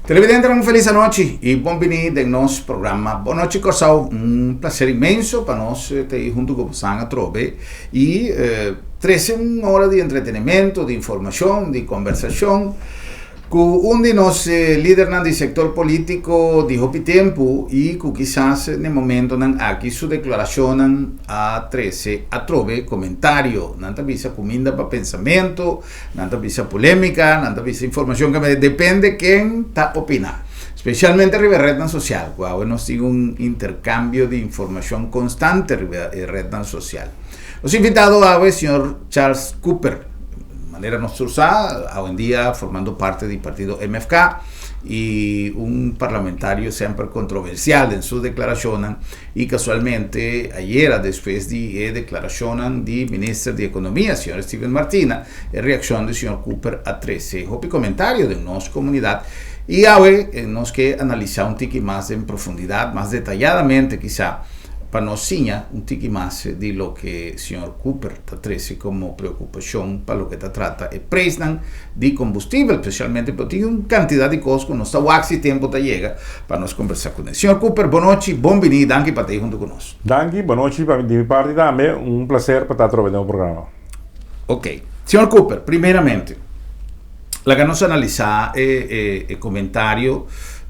Televidentenan un felis anochi y bon bini den nos programa Bon Nochi Kòrsou. Un placer inmenso pa nos ta ei hunto ku bosan atrobe y trece un ora di entretenimento, di informacion, di conversacion ku un di nos lidernan di sector politico di hopi tempo y ku kisas n'e momentonan aki su declaracionnan a trece atrobe comentario. Nan ta bisa cuminda pa pensamento. Nan ta bisa polémica, nan ta bisa informacion que me depende ken ta opina. Specialmente riba e rednan social, cu awe nos tin un intercambio di informacion constante riba e rednan social. Nos invitado awe señor Charles Cooper, manera nos tur sa, awendia formando parte di partido MFK y un parlamentario semper controversial den su declaracionnan. Y casualmente ayera despues di e declaracionnan di Minister di Economia, señor Steven Martina, e reaccion di señor Cooper a trece hopi comentario den nos comunidad y awe nos ke analisa un tiki mas den profundidad, mas detalladamente kisa, pa nos siña un tiki mas di loke señor Cooper ta trece como preocupacion pa loke ta trata e prijsnan di combustibel, specialmente pero tin un cantidad di cos cu nos ta wak si tempo ta yega pa nos conversa cu ne. Señor Cooper, bon nochi, bon bini, danki pa ta ei hunto cu nos. Danki, bon nochi pa di mi parti tambe, un placer pa ta atrobe den bo programa. Ok. Señor Cooper, primeramente, laga nos analisa e e e comentario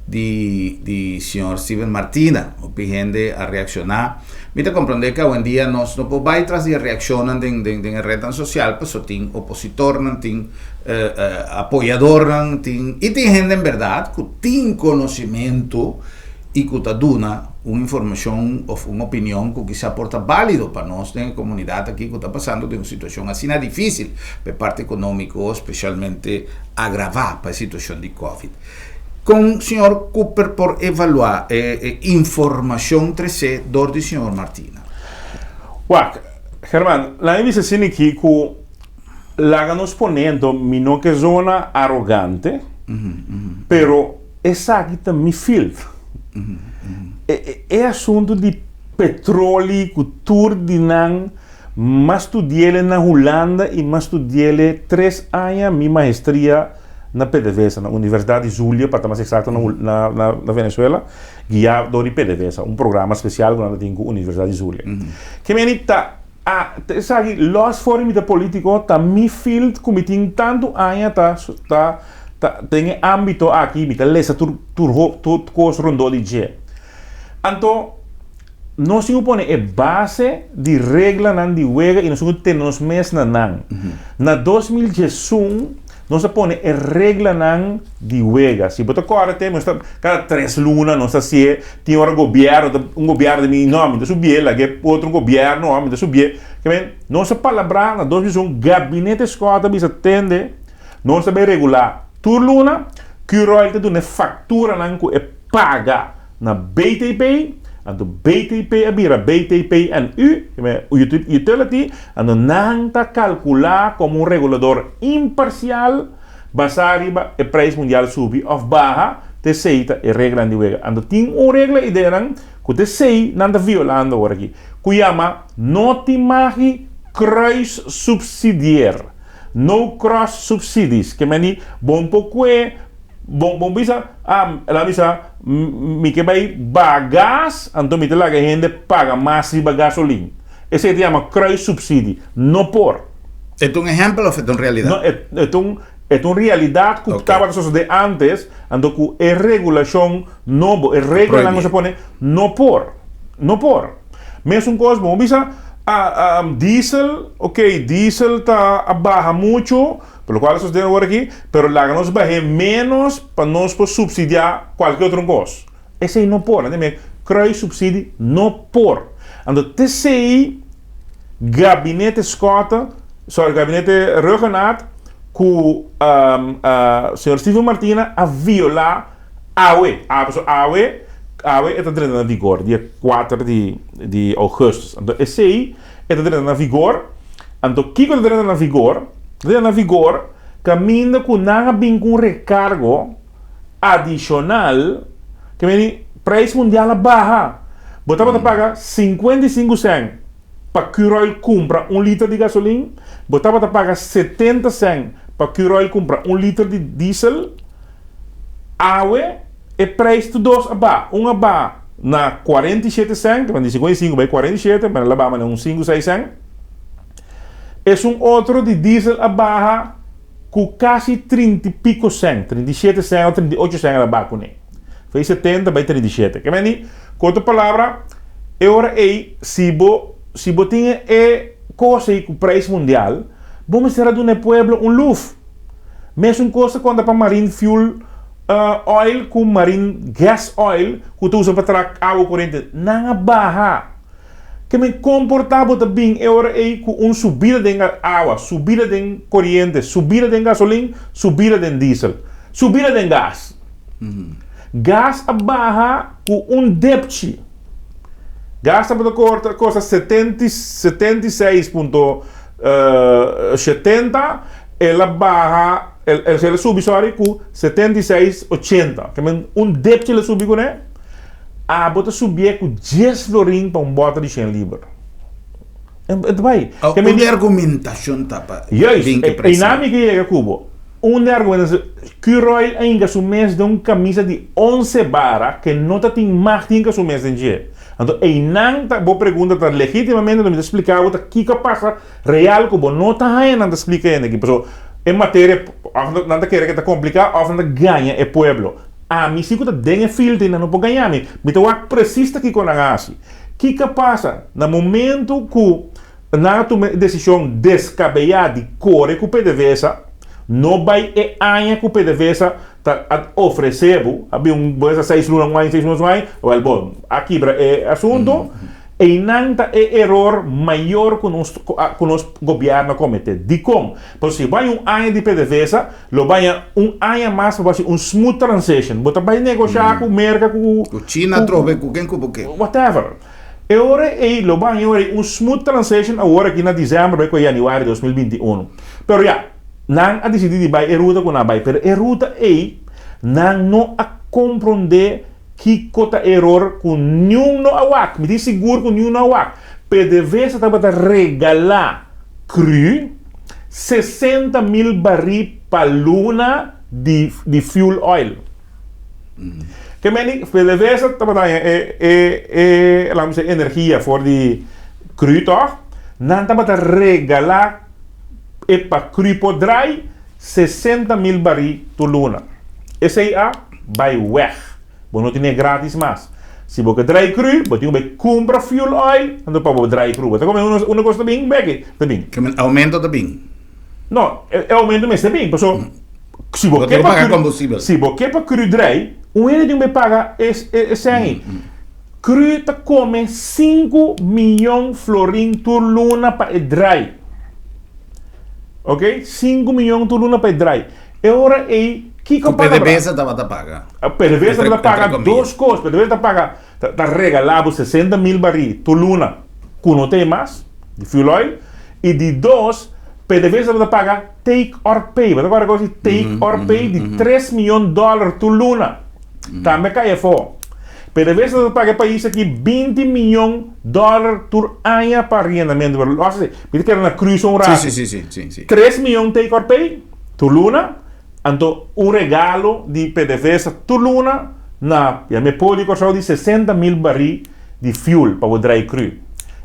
di di señor Steven Martina. Hopi hende a reacciona. Mi ta comprende cu awendia nos no por bay tras di e reaccionnan den den den e rednan social paso tin opositornan, tin apoyadornan, tin y tin hende en berdad cu tin conocimento y cu ta duna un informacion of un opinion cu kisa por ta valido pa nos den e comunidad aki cu ta pasando den un situacion asina dificil pa e parti economico specialmente agrava pa e situacion di covid. Con señor Cooper por evalua e informacion trece door di señor Martina? Wak, German, laga mi bisa asina aki cu laga nos pone anto mi no ke zona arogante, pero esaki ta mi field. E asunto di petroli cu tur di nan, m'a studiele na Hulanda y m'a studiele tres aña mi maestria na PDVSA, na Universidad di Zulia, pa ta mas exacto na na Venezuela, guia door di PDVSA, un programa special cu nan ta tin cu Universidad di Zulia. Ke meni ta a esaki los for di mi ta politico, ta mi field cu mi tin tanto aña ta ta ta den e ambito aki, mi ta lesa tur tur tur cos rondó di dje. Anto nos tin cu pone e base di reglanan di wega y nos tin cu tene nos mes na nan. Na 2011 nos a pone e reglanan di wega. Si bo ta corda te, nos ta cada tres luna nos ta hacié, tin ora gobierno ta, un gobierno ta bini, no, mi ta subié, laga e otro gobierno, mi ta subié. Ke men, nos a palabrá na 2011, Gabinete Schotte a bisa tende, nos ta bay regulá tur luna, Curoil ta duna e facturanan cu e paga na BTP, anto BTP a bira BTPNU, Utility, anto nan ta kalkulá komo un regulador imparsial basá riba e preis mundial subi òf baha, ta esei ta e reglanan di wega. Anto tin un regla i denan ku ta esei nan ta violando awor aki, ku yama no tin magi kruissubsidieer, no cross subsidies, ke meni bon por kue Bon, bon bisa, ah, el a bisa, mi ke bai baha gas, anto mi ta laga e hende paga mas riba gasolin. Esei ta yama kruissubsidie. No por. E ta un ehèmpel òf e ta un realidat? No, e, e ta un, e ta un realidat ku tabata sosodé ántes, anto ku e regulashon nobo, e reglanan ku se pone, no por. No por. Mesun kos, bon bisa, ah, ah, diesel, ok, diesel ta a baha muchu, Por lo cual estos den awor aki, pero laga nos bah'é menos pa nos por subsidiá cualke otro cos. Esey no por, nan dime, kruissubsidie no por. Anto t'esey gabinete Schotte, sorry, gabinete Rhuggenaath cu señor Steven Martina a violá awe, awe, pasobra awe, awe e ta drenta na vigor, dia kuater di di augustus. Anto esey e ta drenta na vigor. Anto kiko ta drenta na vigor? Ta drenta na vigor kaminda ku nan a bin ku un rekargo adishonal ke meni preis mundial a baha. Bo tabata paga 55 sèn pa Curoil kumpra un liter di gasolin, bo tabata paga 70 sèn pa Curoil kumpra un liter di diesel. Awe e prijs tur dos a baha. Un a baha na 47 cent, di 55 bai 47, pero el a baha manera un 5, 6 cent. Esun otro di diesel a baha ku kasi 30 i piko cent, 37 cent o 38 cent el a baha kuné. Fei 70 bai 37. Ke men di, ku otro palabra, e ora ei si bo si bo tin e kos ei ku prijs mundial, bo mester a duna e pueblo un luf. Mesun kos ta konta pa marine fuel oil ku marine gas oil ku ta usa pa traha awa koriente. Nan a baha. Ke men komportá bo ta bin e ora ei ku un subida den awa, subida den koriente, subida den gasolin, subida den diesel, subida den gas. Gas a baha ku un depchi. Gas tabata korta kosta 76.70, el a baha, el a subi sorry ku 76.80. Ke men un depchi el a subi kuné. Abo ta subié ku dies florin pa un bòter di shen liber. E ta bai. Ke men Unda e argumentashon ta pa Juist, bin ke pres? Einan mi ke yega ku bo. Un di argumentonan Curoil a hinka su mes den un kamisa di onse bara ke no ta tin mag di hinka su mes den dje. Anto einan ta bo pregunta ta legitimamente anto mi ta splika bo ta kiko a pasa real ku bo no ta haña nan ta splika hende aki pasobra e materia òf nan ta kere ke ta kompliká òf nan ta gaña e pueblo. Ami si ku ta den e field ei nan no por gaña mi. Mi ta wak presis ta kiko nan a hasi. Kiko a pasa na momento ku Nan a tuma e desishon deskabeyá di kore ku PDVSA, no bai e aña ku PDVSA ta a ofresé bo, a bin un bo sa seis luna un aña, seis luna un aña, wèl bo a kibra e asuntu. Einan ta e eror mayor ku nos ku nos gobièrnu a kometé. Dikon? Pasobra si bai un aña di PDVSA, lo bai un aña mas pa bo hasi un smooth transition. Bo ta bai negoshá ku Merka ku Ku China atrobe, ku ken ku bo ke. Whatever. E ora ei lo ban e ora ei un smooth transition awor aki na december bai ku januari 2021. Pero ya, nan a disidi di bai e ruta ku nan a bai, pero e ruta ei nan no a komprondé kiko ta e eror ku niun no a wak. Mi tin sigur ku niun no a wak. PDVSA tabata regalá cru 60,000 barí pa luna di di fuel oil. Ke meni PDVSA tabata haña e e e laat mi sey energia for di cru tòg, nan tabata regalá e pa cru por drai 60,000 barí tur luna. Esei a bai wèg. Bo no tine gratis mas. Si bo ke drai cru, bo tin ku bai kumpra fuel oil anto pa bo drai cru. Bo ta kome unda kos ta bin beki? Ta bin. Ke men aumento ta bin? No, e aumento mester bin, paso si bo Bo ke tin ku pa paga cru, kombustibel. si bo ke pa cru drei, un hende tin ku bai paga e e sèn ei. Cru ta kome sinku miyon florin tur luna pa e drei. Ok, 5 miyon tur luna pa e drai. E ora ei, kiko Ku palabra? PDVSA tabata paga. PDVSA Entre tabata paga entre dos comillas. kos. PDVSA ta paga, ta ta regalá bo 60,000 barí tur luna ku no ta e mas, di fuel oil. I di dos, PDVSA tabata paga take or pay. Bo ta kòrda kos di take or pay di 3 miyon dòler tur luna. Tambe kai afó. PDVSA ta paga e pais aki 20 miyon dòler tur aña pa riendamentu. Pero lòs esei, mi ta keda na krusa un ratu. Sí, sí, sí, sí, sí. 3 miyon take or pay tur luna, anto un regalo di PDVSA tur luna na yam'é pueblo di Kòrsou di 60,000 barí di fuel pa bo drai kru.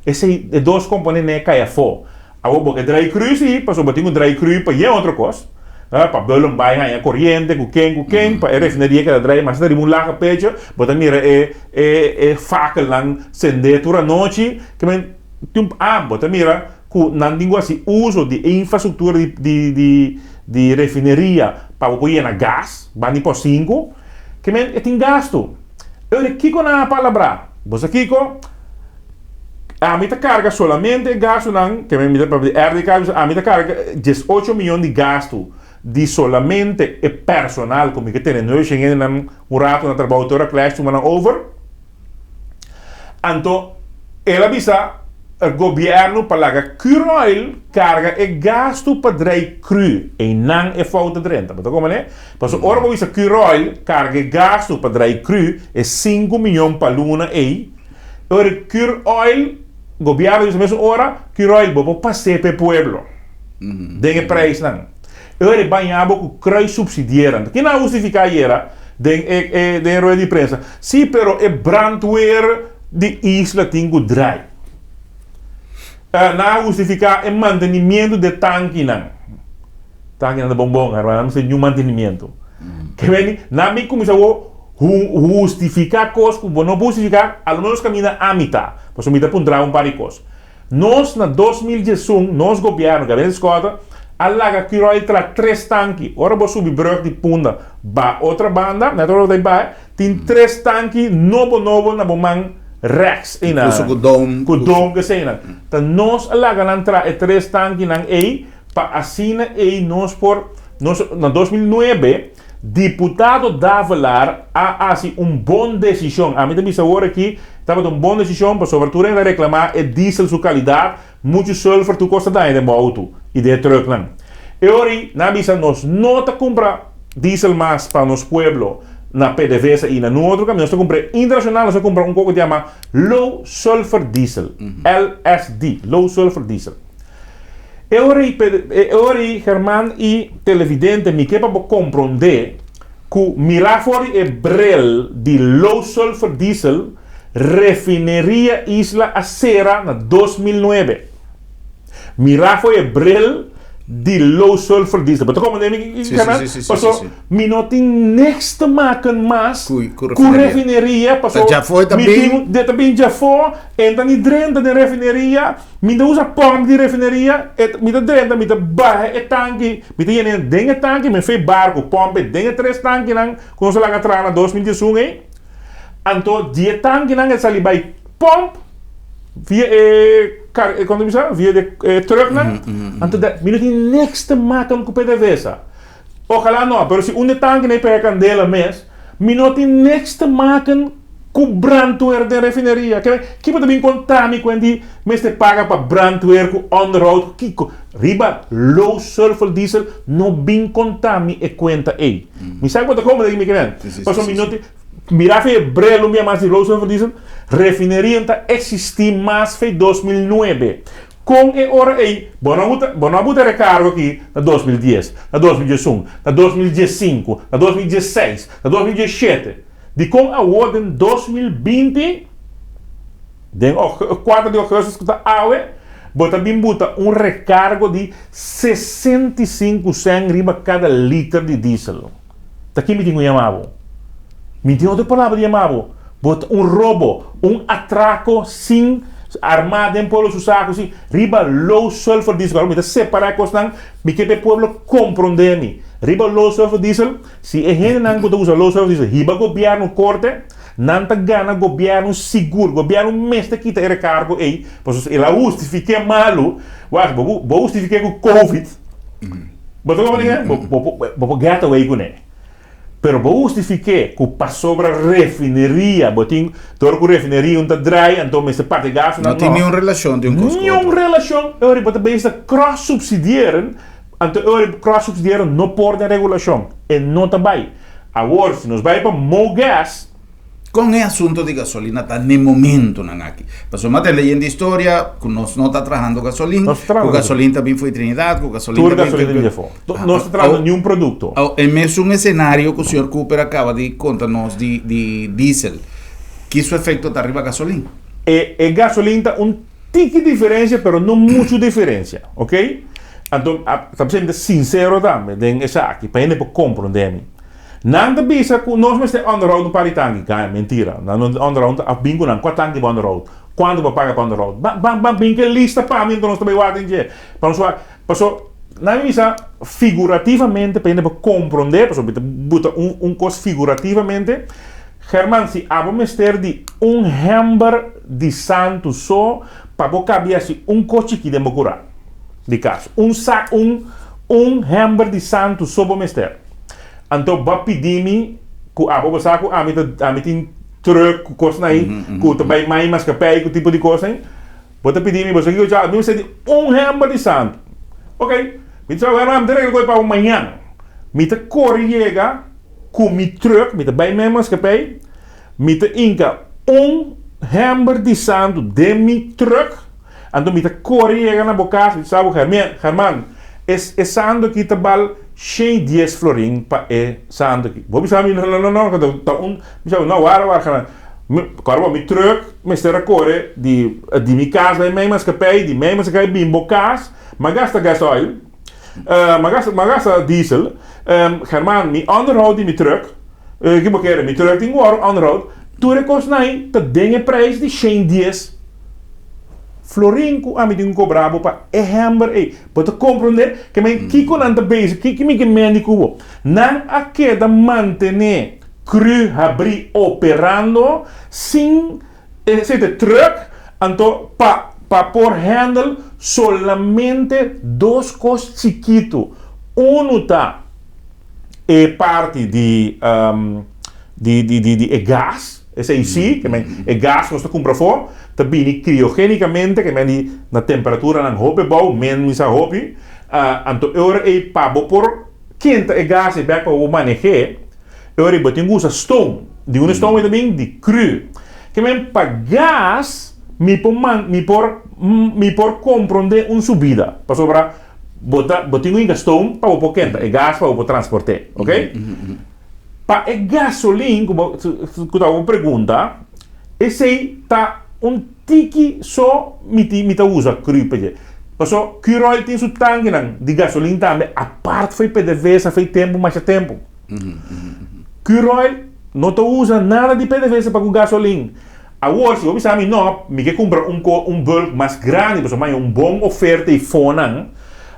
Esei e dos komponente kai afó. Awor bo ke drai kru si, pasobra bo tin ku drai kru pa yen otro kos, pa Bullen bai haña koriente ku ken ku ken, pa e refineria keda drai mas ta riba un laga pecho, bo ta mira e e e fakelnan sende tur anochi, ke men tin un ah bo ta mira ku nan tin ku hasi uso di e infrastruktura di di di di refineria pa bo por yena gas, banda di por sinku, ke men e tin gastu. Ora kiko nan a palabrá? Bo sa kiko? Ami ta karga solamente e gastunan, ke mi ta papia di RDK, bisa ami ta karga 18 miyon di gastu di solamente e personal ku mi ke tene nueve shen hendenan un ratu na trabou te ora Clash tuma nan over. Anto el a bisa gobièrnu pa laga Curoil karga e gastu pa drei cru, einan e fout ta drenta. Bo ta komprende? Pasobra ora bo bisa Curoil karga e gastu pa drei cru, e 5 miyon pa luna ei, Ora Cure Oil, gobierno bisa mesun ora, Cure Oil bo por pas'é p'e pueblo den e prijsnan. Ora e baña bo ku kruis subsidiera. Anto kina a hustifiká ayera? Den e e den e rueda di prensa. Sí, pero e brandweer di Isla tin ku drai. Nan a hustifiká e mantenimiento di e tankinan. Tankinan ta bon bon, hermano, nan mester niun mantenimiento. Ke beni, nan bin kuminsá awor hu hustifiká kos ku bo no por hustifiká, a lo menos kaminda ami ta, pasobra mi ta puntra un par di kos. Nos na 2011, nos gobièrnu, Gabinete Schotte, a laga Curoil traha tres tanki. Ora bo subi brug di Punda ba otra banda, net ora bo ta bai baha, tin tres tanki nobo nobo na bo man rechts einan. Incluso cu dome. Cu dome cu eseinan. Ta nos a laga nan traha e tres tankinan ei pa asina ei nos por, nos na 2009, Diputado Davelaar a hasi un bon desishon. Ami ta bisa awor aki tabata un bon desishon pasobra tur hende a reklamá e diesel su kalidat, muchu sulfur tur kos ta daña den bo outo i den e trùknan. E ora ei nan a bisa nos no ta kumpra diesel mas pa nos pueblo na PDVSA i na nun otro kaminda, nos ta kumpra e internashonal, nos ta kumpra un kos ku ta yama low sulfur diesel, LSD, low sulfur diesel. E ora ei, e ora ei, German i televidente, mi ke pa bo komprondé ku mirá for di e brel di low sulfur diesel, Refineria Isla a sera na 2009. Mirá for e brel di low sulfur diesel. Bo ta komprondé mi, German? Paso mi no tin niks te maken mas ku refineria, paso mi tin, ta bin djafó, e ta ni drenta den refineria. Mi ta usa pòmp di refineria, e mi ta drenta, mi ta baha e tanki, mi ta yena den e tanki, mi fei barku, pòmp e den e tres tankinan ku nos a laga traha na 2011 ei. Anto di e tankinan e sali bai pòmp via e kar, kon ta bisa, via di e trùknan. Anto da, mi no tin niks te maken ku PDVSA. Ojalá no, pero si un di e tankinan ei pega kandela mes, Mi no tin niks te maken ku brandweer den refineria. Ke kipo ta bin konta mi ku di mester paga pa brandweer ku onderhoud ku kiko? Riba low sulfur diesel no bin konta mi e kuenta ei. Mi sa ku bo ta komo den mi kinan. Pasobra mi no tin, mira fe e brel un bia mas di low sulfur diesel, refineria no ta existi mas fe 2009. Kon e ora ei bo no buta, bo no a buta rekargo aki na 2010, na 2011, na 2015, na 2016, na 2017? Dikon awor den 2020, den kuater di ougùstus ku ta awe, bo ta bin buta un rekargo di 65 sèn riba kada liter di diesel? Ta ki mi tin ku yama bo? Mi tin otro palabra di yama bo. Bo ta un robo, un atrako sin arma den pueblo su saku si riba low sulfur diesel. Awor mi ta separa e kosnan, mi ke pa e pueblo komprondé mi. Riba low sulfur diesel, si e hendenan ku ta usa low sulfur diesel hiba gobièrnu korte, nan ta gana gobièrnu sigur. Gobièrnu mester kita e rekargo ei, pasobra el a hustifiké malu. Wak, bo bo hustifiké ku covid. Bo ta komprendé? Bo bo bo por get away kuné. Pero bo hustifiké ku pasobra refineria bo tin, dor ku refineria un ta drai anto mester parti gastunan No tin niun relashon di un kos ku Niun otro. relashon, e ora bo ta bezig ta cross subsidieren, anto e ora cross subsidieren no por den regulashon, e no ta bai. Awor si nos bai pa Mogas, Kon e asunto di gasolina ta n'e momentonan aki? Pasobra mi a tende yende historia ku nos no ta trahando gasolin, Nos ta trahando ku gasolin ta bin fo'i Trinidad, ku gasolin Tur ta bin gasolin ta bin di afó. Nos ta trahando niun produkto. Awo, e mesun esenario ku señor Cooper a kaba di konta nos di di diesel, ki su efekto ta riba gasolin? E e gasolin ta un tiki diferensia pero no muchu diferensia, ok? Anto ta bisa mi ta sinsero tambe den esaki pa hende por komprondé mi. Nan ta bisa ku nos mester onderhoud un par di tanki. Kai, mentira. Nan no onderhoud a bin ku nan. Kua tanki bo onderhoud? Kuantu bo paga pa onderhoud? Ban, ban, ban bin ku e lista pa mi, anto nos ta bai wak den dje. Pa nos wak. Paso, nan a bisa figurativamente pa hende por komprondé, pasobra mi ta buta un, un kos figurativamente. German, si abo mester di un hèmber di santu so pa bo kabi hasi un kos chikí den bo kurá di kas. Un sak, un, un hèmber di santu so bo mester. Anto bo a pidi mi ku abo bo sa ku ami ta ami tin truck ku kosnan ei ku ta bai mai maskapei ku tipo di kosnan ei. Bo ta pidi mi bo sa kiko cha mi mester di un hember di santu. Ok, mi ta wèr mi ta regla ku e pa bo mañan. Mi ta kore yega ku mi truck mi ta bai mai maskapei mi ta inka un hember di santu den mi truck anto mi ta kore yega na bo kas mi ta sa bo German e santu aki ta bal. 110 florin pa e santu aki. Bo bisa mi, no, no, no, no, ta un, mi bisa, no, wara, wara, German. Mi, kòrda bo, mi truck mester a kore di, di mi kas bai Mei Maskapei, di Mei Maskapei bin bo kas, m'a gasta gasoil, m'a gasta, m'a gasta diesel, German, mi onderhoud di mi truck, ki bo kere, mi truck tin ku wòrdu onderhoud, tur e kosnan ei ta den e prijs di 110 florin ku ami tin ku kobra bo pa e hèmber ei. Bo ta komprondé? Ke men kiko nan ta bezig, ki mi ke mendi ku bo? Nan a keda mantené kru habrí operando sin esei truck, anto pa pa por handle solamente dos kos chikitu. Unu ta e parti di di di di e gas, esei sí, ke men e gas nos ta kumpra afó ta bini kriogenikamente, ke men di na temperaturanan hopi abou, men misa hopi, anto e ora ei pa bo por kenta e gas ei bèk pa bo maneh'é, e ora ei bo tin ku usa stoom, di unda stoom ei ta bin? Di kru. Ke men pa gas mi por man mi por mi por komprondé un subida, pasobra bo ta bo tin ku hinka stoom pa bo por kenta e gas pa bo por transport'é, ok? Pa e gasolin ku bo ku ta bo pregunta, esei ta un tiki so mi ti mi ta usa cru pa dje. Paso Curoil tin su tankinan di gasolin tambe apart fo'i PDVSA fo'i tempu masha tempu. Curoil no ta usa nada di PDVSA pa ku gasolin. Awor si bo bisa mi no, mi ke kumpra un ko un bulk mas grandi pasobra mi haña un bon oferta i fonan,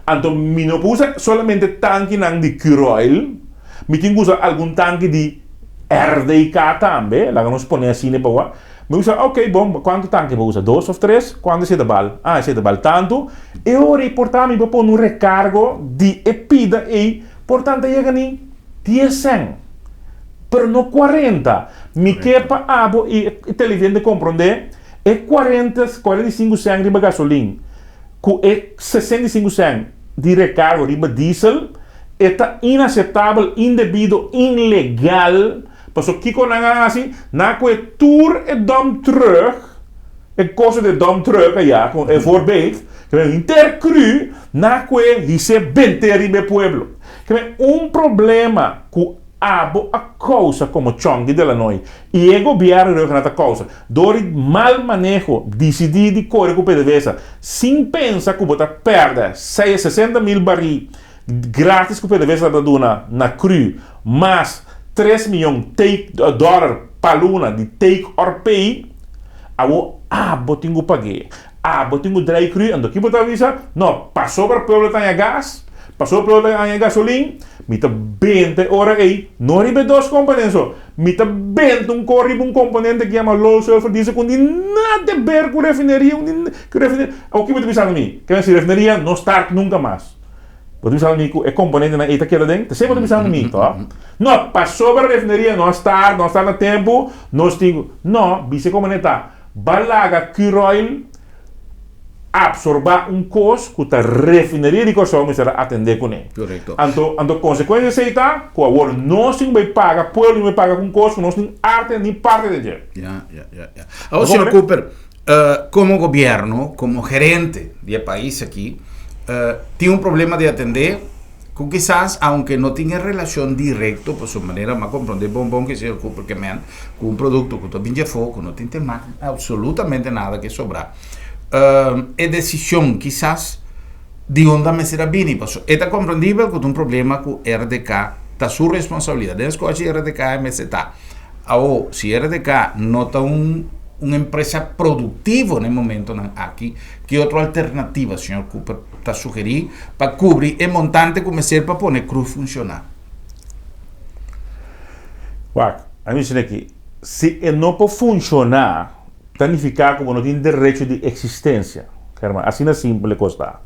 anto mi no por usa solamente tankinan di Curoil, Mi tin ku usa algun tanki di RDK tambe, laga nos pone asina pa wak. Mi usa, ok, bon, kuantu tanki bo usa? Dos òf tres? Kuantu esei ta bal? Ah, esei ta bal tantu. E ora ei por ta mi bo pone un rekargo di e pida ei, por ta ta yega ni dies sèn, pero no kuarenta. Mi ke pa abo i e televidente komprondé e kuarenta, 45 sèn riba gasolin ku e 65 sèn di rekargo riba diesel, E ta inaseptabel, indebido, inlegal, paso kiko nan a hasi? Nan a kohe tur e dump truck, e koso di e dump truck aya, ku e voorbeeld, ke men henter kru, nan a kohe his'é bent'é riba e pueblo. Ke men un problema ku abo a kousa komo Chonky Delanoy i e gobièrnu regional ta kousa dor di mal maneho disidí di kore ku PDVSA sin pensa ku bo ta pèrdè 60 mil barí Gratis ku PDVSA ta duna na cru mas 3 miyon take dollar pa luna di take or pay, awo abo tin ku pag'é. Abo tin ku drai cru, anto ki bo ta bisa? No, pasobra pueblo ta haña gas, pasobra pueblo ta haña gasolin, mi ta benta e ora ei, no riba e dos komponente so, mi ta benta un kor riba un komponente ku yama low sulfur diesel ku no tin nada di ber ku refineria, ku refineria. Awo ki bo ta bisando mi? Ke men si refineria no start nunka mas. Bo ta bisando mi ku e komponentenan ei ta keda den? Ta esei bo ta bisando mi, to? No, pasobra refineria no a start, no a start na tempu, nos tin ku. No, bisa e komponente ta, Ba laga Curoil absorbá un kos ku ta refineria di Kòrsou mester a atendé kuné. Korekto. Anto, anto konsekuensia di esei ta ku awor nos tin ku bai paga, pueblo tin ku bai paga ku un kos ku nos tin arte ni parte den dje. Ya, ya, ya, ya. Awor, señor Cooper, Komo gobièrnu, komo gerente di e pais aki, tin un problema di atendé ku kisas aunke no tin e relashon direkto, pasobra manera mi a komprondé bon bon ku señor Cooper ke men ku un produkto ku ta bin dje afó ku no tin te mak absolutamente nada ke sobrá. E desishon kisas di unda mester a bini, pasobra e ta komprendibel ku ta un problema ku RDK ta su responsabilidat. Den skochi RDK e mester ta. Awo, si RDK no ta un un empresa produktivo na e momentonan aki, ki otro alternativa señor Cooper ta sugerí pa kubri e montante ku mester pa pone cru funshoná? Wak, a mi sina aki, si e no por funshoná, ta nifiká ku bo no tin derecho di eksistensia. Herman, asina simpel e kos ta.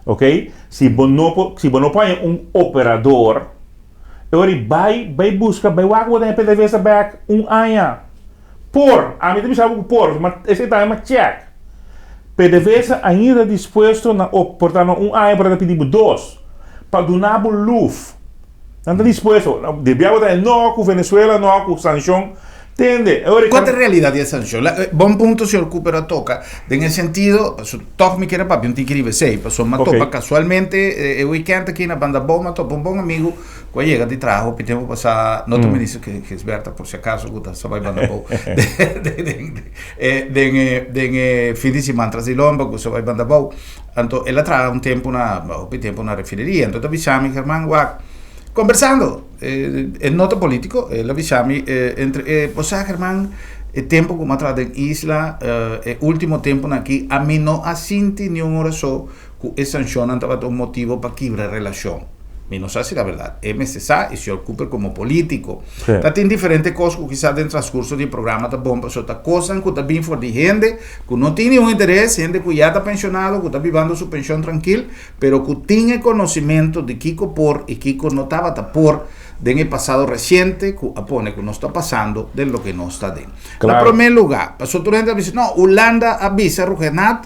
Oké? Si bo no por, si bo no por haña un operador, E ora i bai, bai buska, bai wak bo ta haña PDVSA bek un aña. Por, ami ta bisa bo ku por, ma esei tambe ma chèk. PDVSA ainda ta dispuesto na op, por ta no un aña pero ta pidi bo dos, pa duna bo luf. Nan ta dispuesto. Debia bo ta haña no ku Venezuela, no ku sanshon. Tende, e ora Kua ta e realidat di e sanshon? La, bon punto señor Cooper a toka. Den e sentido, paso tòg mi kere papia un tiki riba esei, paso mi a topa kasualmente e weekend aki na Banda Bou, mi a topa un bon amigu ku a yega di traha hopi tempu pasá, no ta minister Gisberta por si akaso ku ta sa bai Banda Bou, den e den e fin di siman tras di lomba ku sa bai Banda Bou. Anto el a traha un tempu na, hopi tempu na refineria, anto ta bisa mi, German, wak, kombersando. E no ta politico, el a bisa mi entre e bo sa German e tempo ku mi a traha den isla e ultimo temponan aki a mi no a sinti ni un ora so ku e sanshonnan tabata un motibo pa kibra relashon. Mi no sa si ta berdad. E mester sa i señor Cooper komo politico ta tin diferente kos ku kisas den transkurso di e programa ta bon pasobra ta kosnan ku ta bin for di hende ku no tin ningun interes, hende ku ya ta penshonado ku ta bibando su penshon trankil. Pero ku tin e konosementu di kiko por i kiko no tabata por den e pasado resiente ku a pone ku nos ta pasando den loke nos ta den. Na promé lugá, pasobra tur hende ta bisa, no, Hulanda a bisa Ruggenaath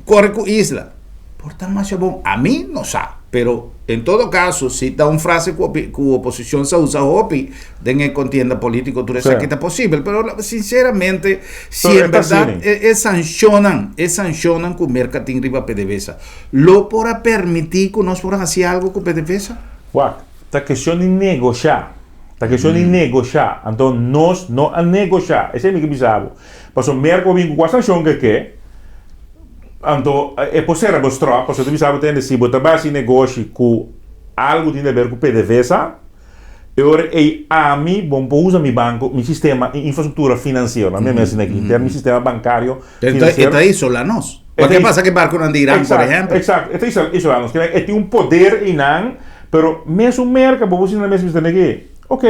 kore ku isla. Por ta masha bon, ami no sa, pero en todo kaso si ta un frase ku ku oposishon sa usa hopi den e kontienda polítiko tur esaki ta posibel, pero sinseramente si en bèrdat e sanshonnan, e sanshonnan ku Merka tin riba PDVSA Lo por a permití ku nos por a hasi algu ku PDVSA? Wak, ta keshon di negoshá. Ta keshon di negoshá. Anto nos no a negoshá. Esei mi ke bisa bo. Pasobra Merka por bin ku kua sanshon ke ke, anto e por sera bo stròp. Pasobra ta bisa bo tende, si bo ta bai hasi negoshi ku algu tin di aber ku PDVSA, e ora ei ami bo por usa mi banko, mi sistema, mi infrastruktura finansiero, nan mi a menshoná aki, mi sistema bankario financiero. E ta isola nos. Loke pasa ku e barkunan di Iran, por ehèmpel. Eksakto, e ta isola nos. E tin un poder einan, pero mesun Merka, bo por sinti nan mes mester nege. Ok,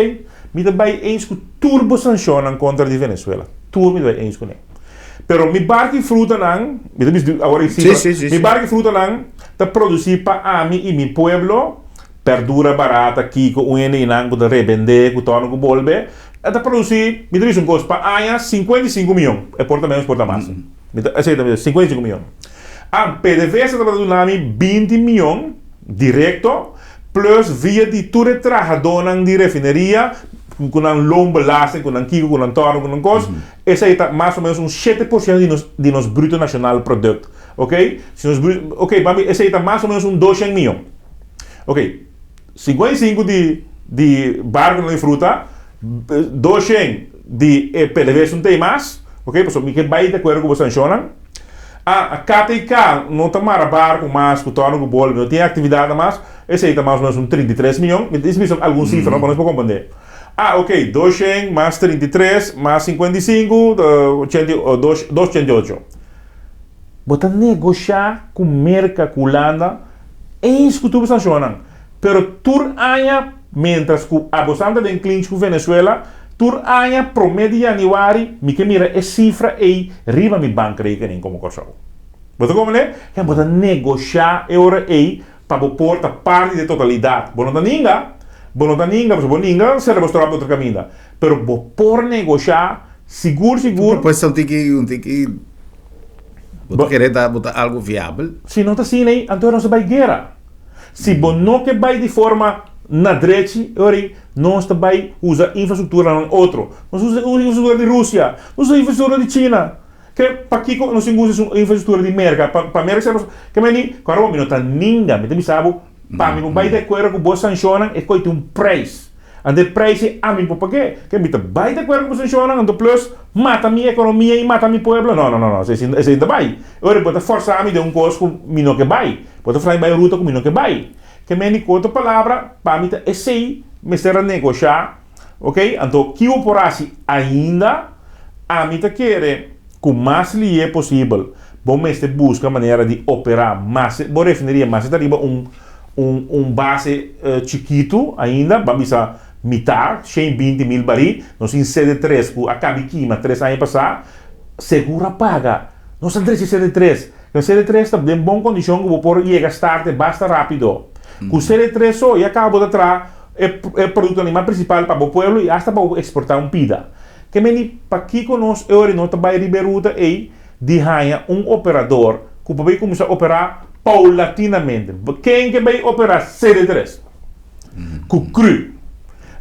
mi ta bai eens ku tur bo sanshonnan kontra di Venezuela. Tur mi ta bai eens kuné. Pero mi barku i frutanan, mi ta bisa awor e sifra, mi barku i frutanan ta produsí pa ami i mi pueblo, berdura barata, kiko, un hende einan ku ta rebendé, ku tòrnu ku bolbe. E ta produsí, mi ta bisa un kos, pa aña 55 mion, e por ta ménos por ta mas. Mi ta, esei ta mi 55 mion. Ah, PDVSA tabata duna mi 20 mion direkto, plus via di tur e trahadónan di refineria, ku nan loonbelasting, ku nan kiko, ku nan tòrnu, ku nan kos, esei ta mas o ménos un 7% di nos, di nos bruto nashonal produkt. Oké? Si nos bru, oké, pa mi esei ta mas o ménos un 200 mion. Oké. 55 di di barkunan di fruta, 200 di e PDVSA un tei mas, ok, pasobra mi ke bai di akuerdo ku bo sanshonnan. A KTK no ta mara barku mas ku tòrnu ku bolbe, no tin aktividatnan mas, esei ta mas o ménos un 33 mion, mi ta bisa algun sifra no pa nos por komprendé. A ok, 200 mas 33 mas 55 ta ochenta i dos ochenta i ocho. Bo ta negoshá ku Merka, ku Hulanda, eens ku tur bo sanshonnan. Pero tur aña, miéntras ku abosan ta den clinch ku Venezuela, tur aña promé di yanüari mi ke mira e sifra ei riba mi bankrekening komo Kòrsou. Bo ta komprendé? Ya bo ta negoshá e ora ei pa bo por ta parti di e totalidat. Bo no ta ninga, bo no ta ninga, pasobra bo ninga sera bo stròp otro kaminda. Pero bo por negoshá sigur sigur. Propuesta un tiki, un tiki. Bo ta kere ta bo ta algo viabel? Si no ta asina ei, anto nos ta bai guera. Si bo no ke bai di forma na drechi, e ora ei nos ta bai usa infrastructuranan otro. Nos usa infrastructura di Rusia, nos usa infrastructura di China. Ke pakiko nos tin ku usa infrastructura di Merka? Pa pa Merka sera ke meni, kòrda bo mi no ta ninga, mi ta bisa bo pa mi por bai di akuerdo ku bo sanshonnan e koi tin un preis. Anto e prijs ei ami por pag'é. Ke mi ta bai di akuerdo ku bo sanshonnan, anto plus mata mi ekonomia i mata mi pueblo? No, no, no, no, esei esei no ta bai. E ora bo ta fòrsá mi den un kos ku mi no ke bai. Bo ta fòrsá mi bai un ruta ku mi no ke bai. Ke men di ku otro palabra, pa mi ta esei mester a negoshá, oke? Anto ki bo por hasi ainda? Ami ta kere ku mas lié posibel bo mester buska manera di operá mas bo refineria mas e ta riba un un un base chikitu ainda, ban bisa mitar, 120 mil barí, nos tin CD3 ku a kabi kima tres aña pasá, segur a paga, nos a drecha CD3, pero CD3 ta den bon kondishon ku bo por yega starte basta rápido. Ku CD3 so ya kaba bo ta traha e e produkto animal prinsipal pa bo pueblo i asta pa bo eksportá un pida. Ke meni pakiko nos e ora no ta bai riba e ruta ei di haña un operador ku por bai kuminsá operá paulatinamente. Ken ke bai operá CD3? Ku cru.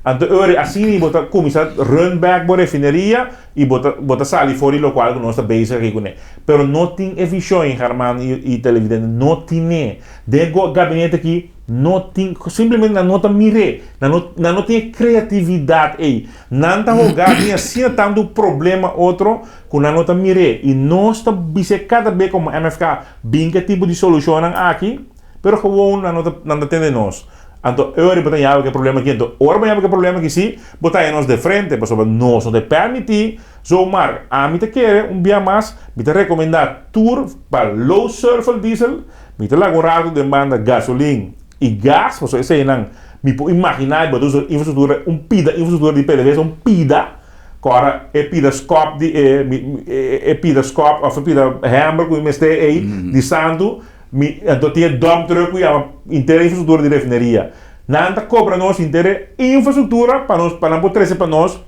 Anto e ora asina bo ta kuminsá run back bo refineria i bo ta bo ta sali for di lokual ku nos ta bezig aki kuné. Pero no tin e vishon, German i televidente, no tin'é. Den e gabinete aki no tin, simplemente nan no ta mir'é, nan no nan no tin e kreatividat ei. Nan ta hogá den asina tantu problema otro ku nan no ta mir'é. I nos ta bis'é kada be komo MFK bin ku e tipo di solushonnan aki, pero gewoon nan no ta nan ta tende nos. Anto e ora bo ta yabi ku e problema aki. Anto ora bo yabi ku e problema aki si, bo ta haña nos de frente, pasobra nos no ta permití zomaar. Ami ta kere un bia mas, mi ta rekomendá tur pa low sulfur diesel, mi ta laga un ratu den banda gasolin i gas, pasobra eseinan mi por imaginá bo ta usa infrastruktura, un pida infrastruktura di PDVSA, un pida, ku ora e pida skòp di e e pida skòp òf e pida hèmber ku mi mester ei di santu, Mi anto tin e dump truck ku yama inter e infrastruktura di refineria. Nan ta kobra nos inter e infrastruktura pa nos pa nan por trese pa nos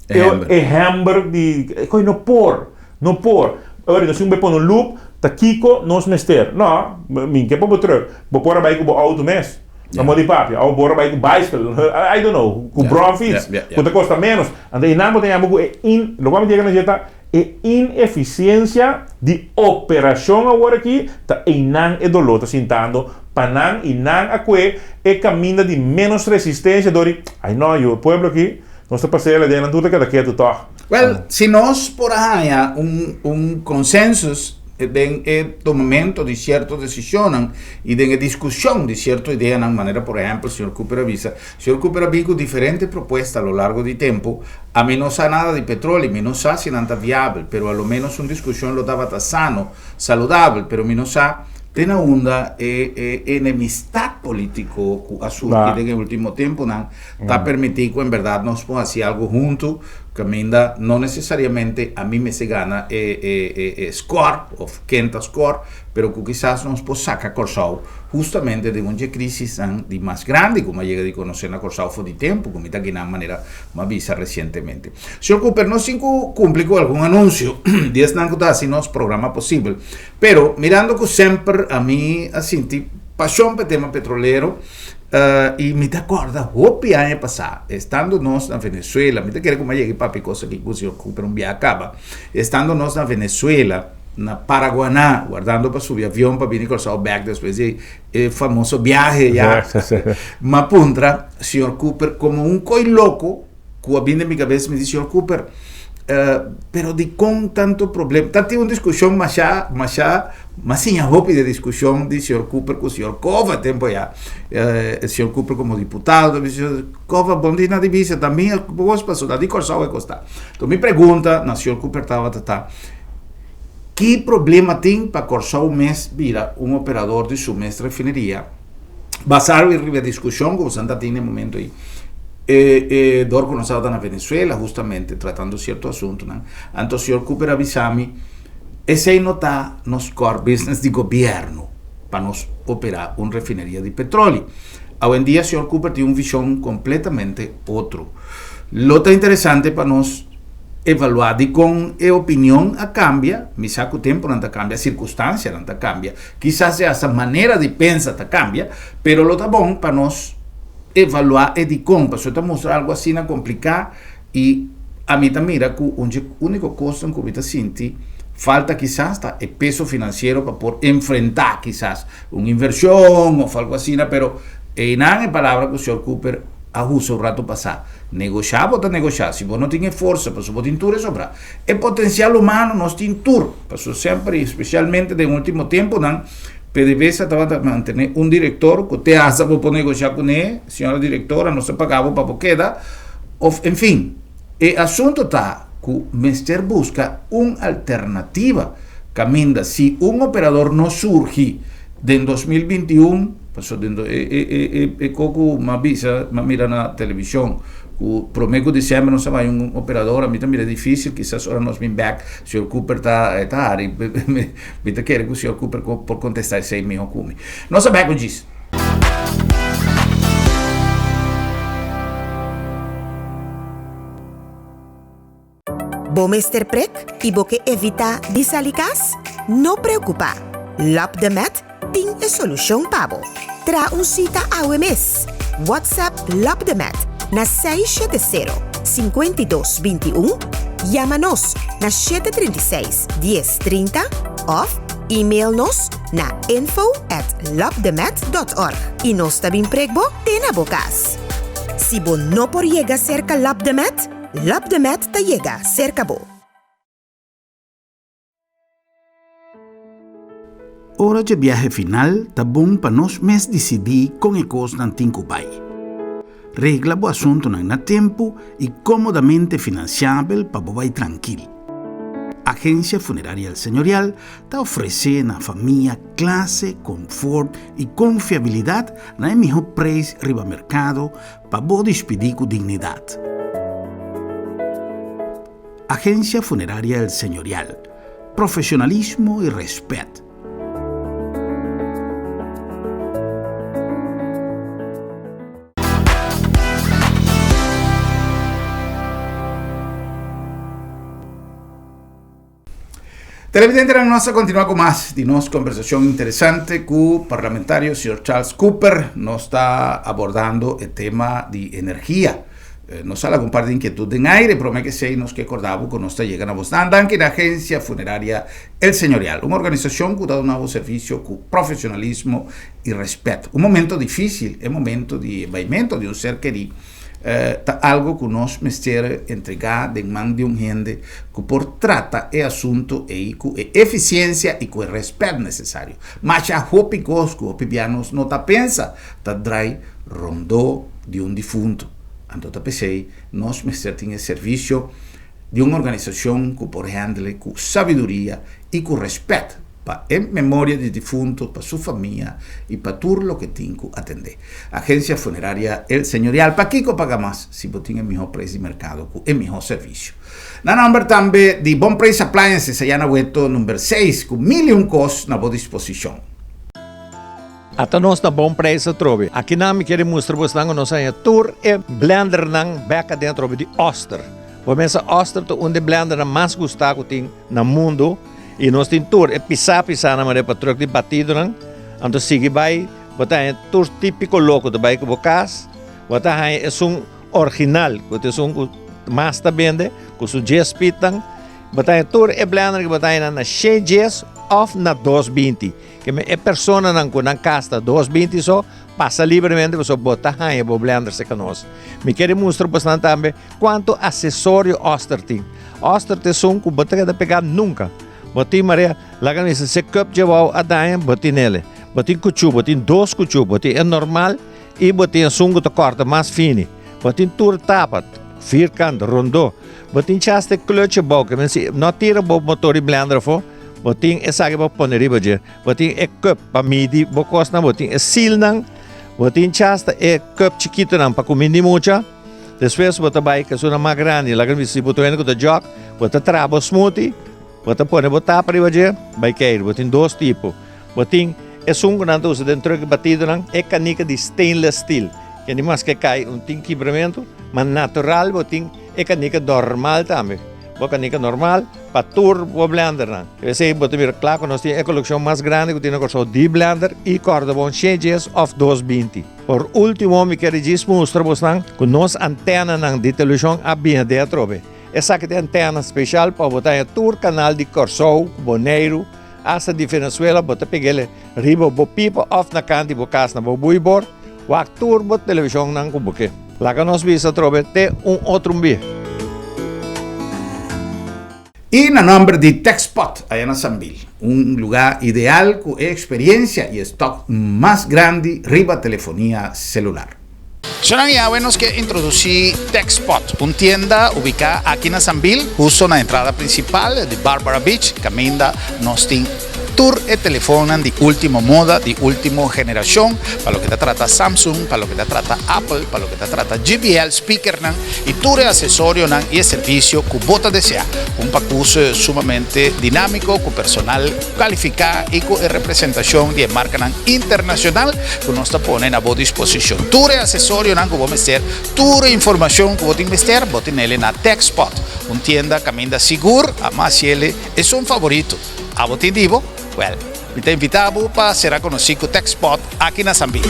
e e hember di koe no por, no por. Ora nos tin ku bai pone un loop ta kiko nos mester. No, mi ke pa bo truck, bo por a bai ku bo outo mes. Na modo di papia, òf bo por a bai ku bicycle, I don't know, ku bromfiets ku ta kosta ménos. Anto einan bo ta yama ku e in, lokual mi yega na dje ta E inefisiensia di operashon awor aki ta einan e doló ta sintando pa nan i nan a kue e kaminda di ménos resistensia dor di, Ai no, yu, e pueblo aki, nos ta pas'é la den nan tur ta keda ketu tòg. Wèl, si nos por a haña un un konsensus den e tumamentu di sierto desishonnan i den e diskushon di sierto ideanan, manera por ehèmpel señor Cooper a bisa, Señor Cooper a bin ku diferente propuesta a lo largo di tempu. Ami no sa nada di petroli, mi no sa si nan ta viabel, pero a lo menos un diskushon lo tabata sano, saludabel, pero mi no sa te na unda e e enemistad politico ku a surgi den e ultimo tempunan ta permiti ku en berdad nos por hasi algu huntu kaminda no nesesariamente ami mester gana e e e e score of ken ta score, pero ku kisas nos por saka Kòrsou hustamente den un dje krisisnan di mas grandi ku mi a yega di konosé na Kòrsou for di tempu ku mi ta gina manera mi a bisa resientemente. Señor Cooper, nos tin ku kumpli ku algun anunsio di esnan ku ta hasi nos programa posibel, pero mirando ku semper ami a sinti pashon pa e tema petrolero i mi ta kòrda hopi aña pasá estando nos na Venezuela, mi ta kere ku mi a yega i papia e kos aki ku señor Cooper un biaha kaba, estando nos na Venezuela, na Paraguaná, wardando pa subi avion pa bini Kòrsou bèk despues di e famoso biahe ya. M'a puntra señor Cooper komo un koi loko ku a bini den mi kabes, mi di señor Cooper, pero dikon tantu problema? Ta tin un diskushon masha, masha, m'a siña hopi di e diskushon di señor Cooper ku señor Cova tempu ayá. Señor Cooper komo diputado ta bisa, Cova, bon di na di bisa, ta mi bos pasobra di Kòrsou e kos ta. Enton mi pregunta na señor Cooper tabata ta, Ki problema tin pa Kòrsou mes bira un operador di su mes refineria? Basá riba e diskushon ku boso ta tin na e momento ei, e e dor ku nos tabata na Venezuela hustamente tratando sierto asuntunan, anto señor Cooper a bisa mi, esei no ta nos core business di gobièrnu pa nos operá un refineria di petroli. Awendia señor Cooper tin un vishon kompletamente otro. Lo ta interesante pa nos Evaluá dikon e opinion a kambia, mi sa ku tempunan ta kambia, sirkunstansianan ta kambia, kisas e hasta manera di pensa ta kambia, pero lo ta bon pa nos evaluá e dikon, pasobra ta mustra algu asina kompliká i ami ta mira ku un dje úniko kosnan ku mi ta sinti falta kisas ta e peso finansiero pa por enfrentá kisas un invershon òf algu asina, pero einan e palabra ku señor Cooper a usa un ratu pasá. Negoshá bo ta negoshá, si bo no tin e forsa, pasobra bo tin tur e sobrá. E potensial humano nos tin tur, pasobra semper i spesialmente den último tempunan, PDVSA tabata mantené un direktor ku te hasta bo por negoshá kuné, señora direktora nos ta paga bo pa bo keda, òf en fin. E asuntu ta ku mester buska un alternativa kaminda si un operador no surgi den 2021, pasobra den e e e e e ko ku m'a bisa, m'a mira na televishon ku promé ku desèmber nos a bai un operador, ami ta mira difísil, kisas ora nos bin bèk señor Cooper ta e ta hari, mi ta kere ku señor Cooper por kontestá esei mihó ku mi. Nos a bèk ku djis. Bo mester prek i bo ke evitá di sali kas? No preokupá! Lap de Met tin e solushon pa bo. Traha un sita awe mes! WhatsApp Lap de Met. na 670 52 21, yama nos na 736 10 30 òf email nos na info at lopdemet.org i nos ta bin prek bo te na bo kas. Si bo no por yega serka Lopdemet, Lopdemet ta yega serka bo. Ora dje biahe final ta bon pa nos mes disidí kon e kosnan tin ku bai. Regla bo asuntunan na tempu i kómodamente finansiabel pa bo bai trankil. Agensia Funeraria El Señorial ta ofresé na famia klase, konfort i konfiabilidat na e mihó preis riba merkado pa bo dispidí ku dignidat. Agencia Funeraria El Señorial, profesionalismo y respet. Televidentenan nos a continua cu mas di nos conversacion interesante cu parlamentario señor Charles Cooper. Nos ta abordando e tema di energia. Nos a laga un par di inquietud den aire, prome que esey nos ke corda bo cu nos ta yega na bosnan. Danki na Agencia Funeraria El Señorial, un organisacion cu ta duna bo servicio cu profesionalismo y respet. Un momento dificil, e momento di baimento di un ser keri. Ta algo ku nos mester entregá den man di un hende ku por trata e asuntu ei ku e efisiensia i ku e rèspèt nesesario. Masha hopi kos ku hopi bia nos no ta pensa ta drai rondó di un difuntu. Anto ta p'esei nos mester tin e servisio di un organisashon ku por hèndel ku sabiduria i ku rèspèt. pa e memoria di difunto, pa su famia y pa tur loke tin cu atende. Agencia Funeraria El Señorial, pakico paga mas si bo tin e miho prijs di mercado cu e miho servicio? Na nomber tambe di Bon Prijs Appliances aya na Weto number seis cu mil y un cos na bo disposicion. Ata nos na Bon Prijs atrobe. Akinan mi kere mustra bosnan cu nos haña tur e blendernan bek aden atrobe di Oster. Bo mesa Oster ta un di e blendernan mas gusta cu tin na mundo. I nos tin tur e pisá pisánan manera pa trùk di batidonan. Anto sigui bai, bo ta haña tur típiko loko ta bai ku bo kas. Bo ta haña esun original, ku ta esun ku mas ta bende, ku su djes pitnan. Bo ta haña tur e blender ku bo ta haña na shen djes òf na dos binti. Ke men e personanan ku nan kas ta dos binti so, pasa libremente pasobra bo ta haña bo blender serka nos. Mi kere mustra bosnan tambe kuantu asesorio Oster tin. Oster ta esun ku bo ta keda pegá nunka. Bo tin marea, laga mi bisa, se cup dje wou a daña, bo tin ele. Bo tin kuchú, bo tin dos kuchú, bo tin e normal i bo tin esun ku ta kòrta mas fini. Bo tin tur tapa, vierkant, rondó. Bo tin chas te klutje bou, ke men si no tira bo motor di blender afó, bo tin esaki pa pone riba dje. Bo tin e cup pa midi bo kosnan, bo tin e silnan, bo tin chas ta e cup chikitonan pa kumindi mucha. Despues bo ta bai ku esunnan mas grandi, laga mi si bo ta wende ku ta jòk, bo ta traha bo smoothie, bo ta pone bo tapa riba dje, bai keir. Bo tin dos tipo. Bo tin esun ku nan ta usa den truck batidonan, e kanika di stainless steel, ke ni maske kai un tin kibramentu, ma natural bo tin e kanika normal tambe. Bo kanika normal pa tur bo blendernan. Esei bo ta mira kla ku nos tin e kolekshon mas grandi ku tin na Kòrsou di blender i kòrda bon shen djes òf dos binti. Por último mi kere djis mustra bosnan ku nos antenanan di televishon a bini den atrobe. Esaki ta e antena speshal pa bo ta haña tur kanal di Kòrsou, Boneiru, asta di Venezuela bo ta peg'el riba bo pipa òf na kant di bo kas na bo buibor, wak tur bo televishonnan ku bo ke. Laga nos bisa atrobe te un otro un bia. I na nomber di Techspot aya na Sambil, un lugá ideal ku e eksperiencia i e stock mas grandi riba telefonia selular. Shonnan i awe nos ke introdusí Techspot, un tienda ubiká aki na Sambil, husto na entrada prinsipal di Barbara Beach, kaminda nos tin tur e telefonnan di ultimo moda, di ultimo generashon, pa loke ta trata Samsung, pa loke ta trata Apple, pa loke ta trata JBL speakernan i tur e asesorionan i e servisio ku bo ta deseá. Un pakus sumamente dinámiko ku personal kalifiká i ku e representashon di e markanan internashonal ku nos ta pone na bo disposishon. Tur e asesorionan ku bo mester, tur e informashon ku bo tin mester, bo tin'el na Techspot, un tienda kaminda sigur a mas yele esun favorito. Abo tin di bo? Wèl, mi ta invitá bo pa sera konosí ku Techspot aki na Sambil.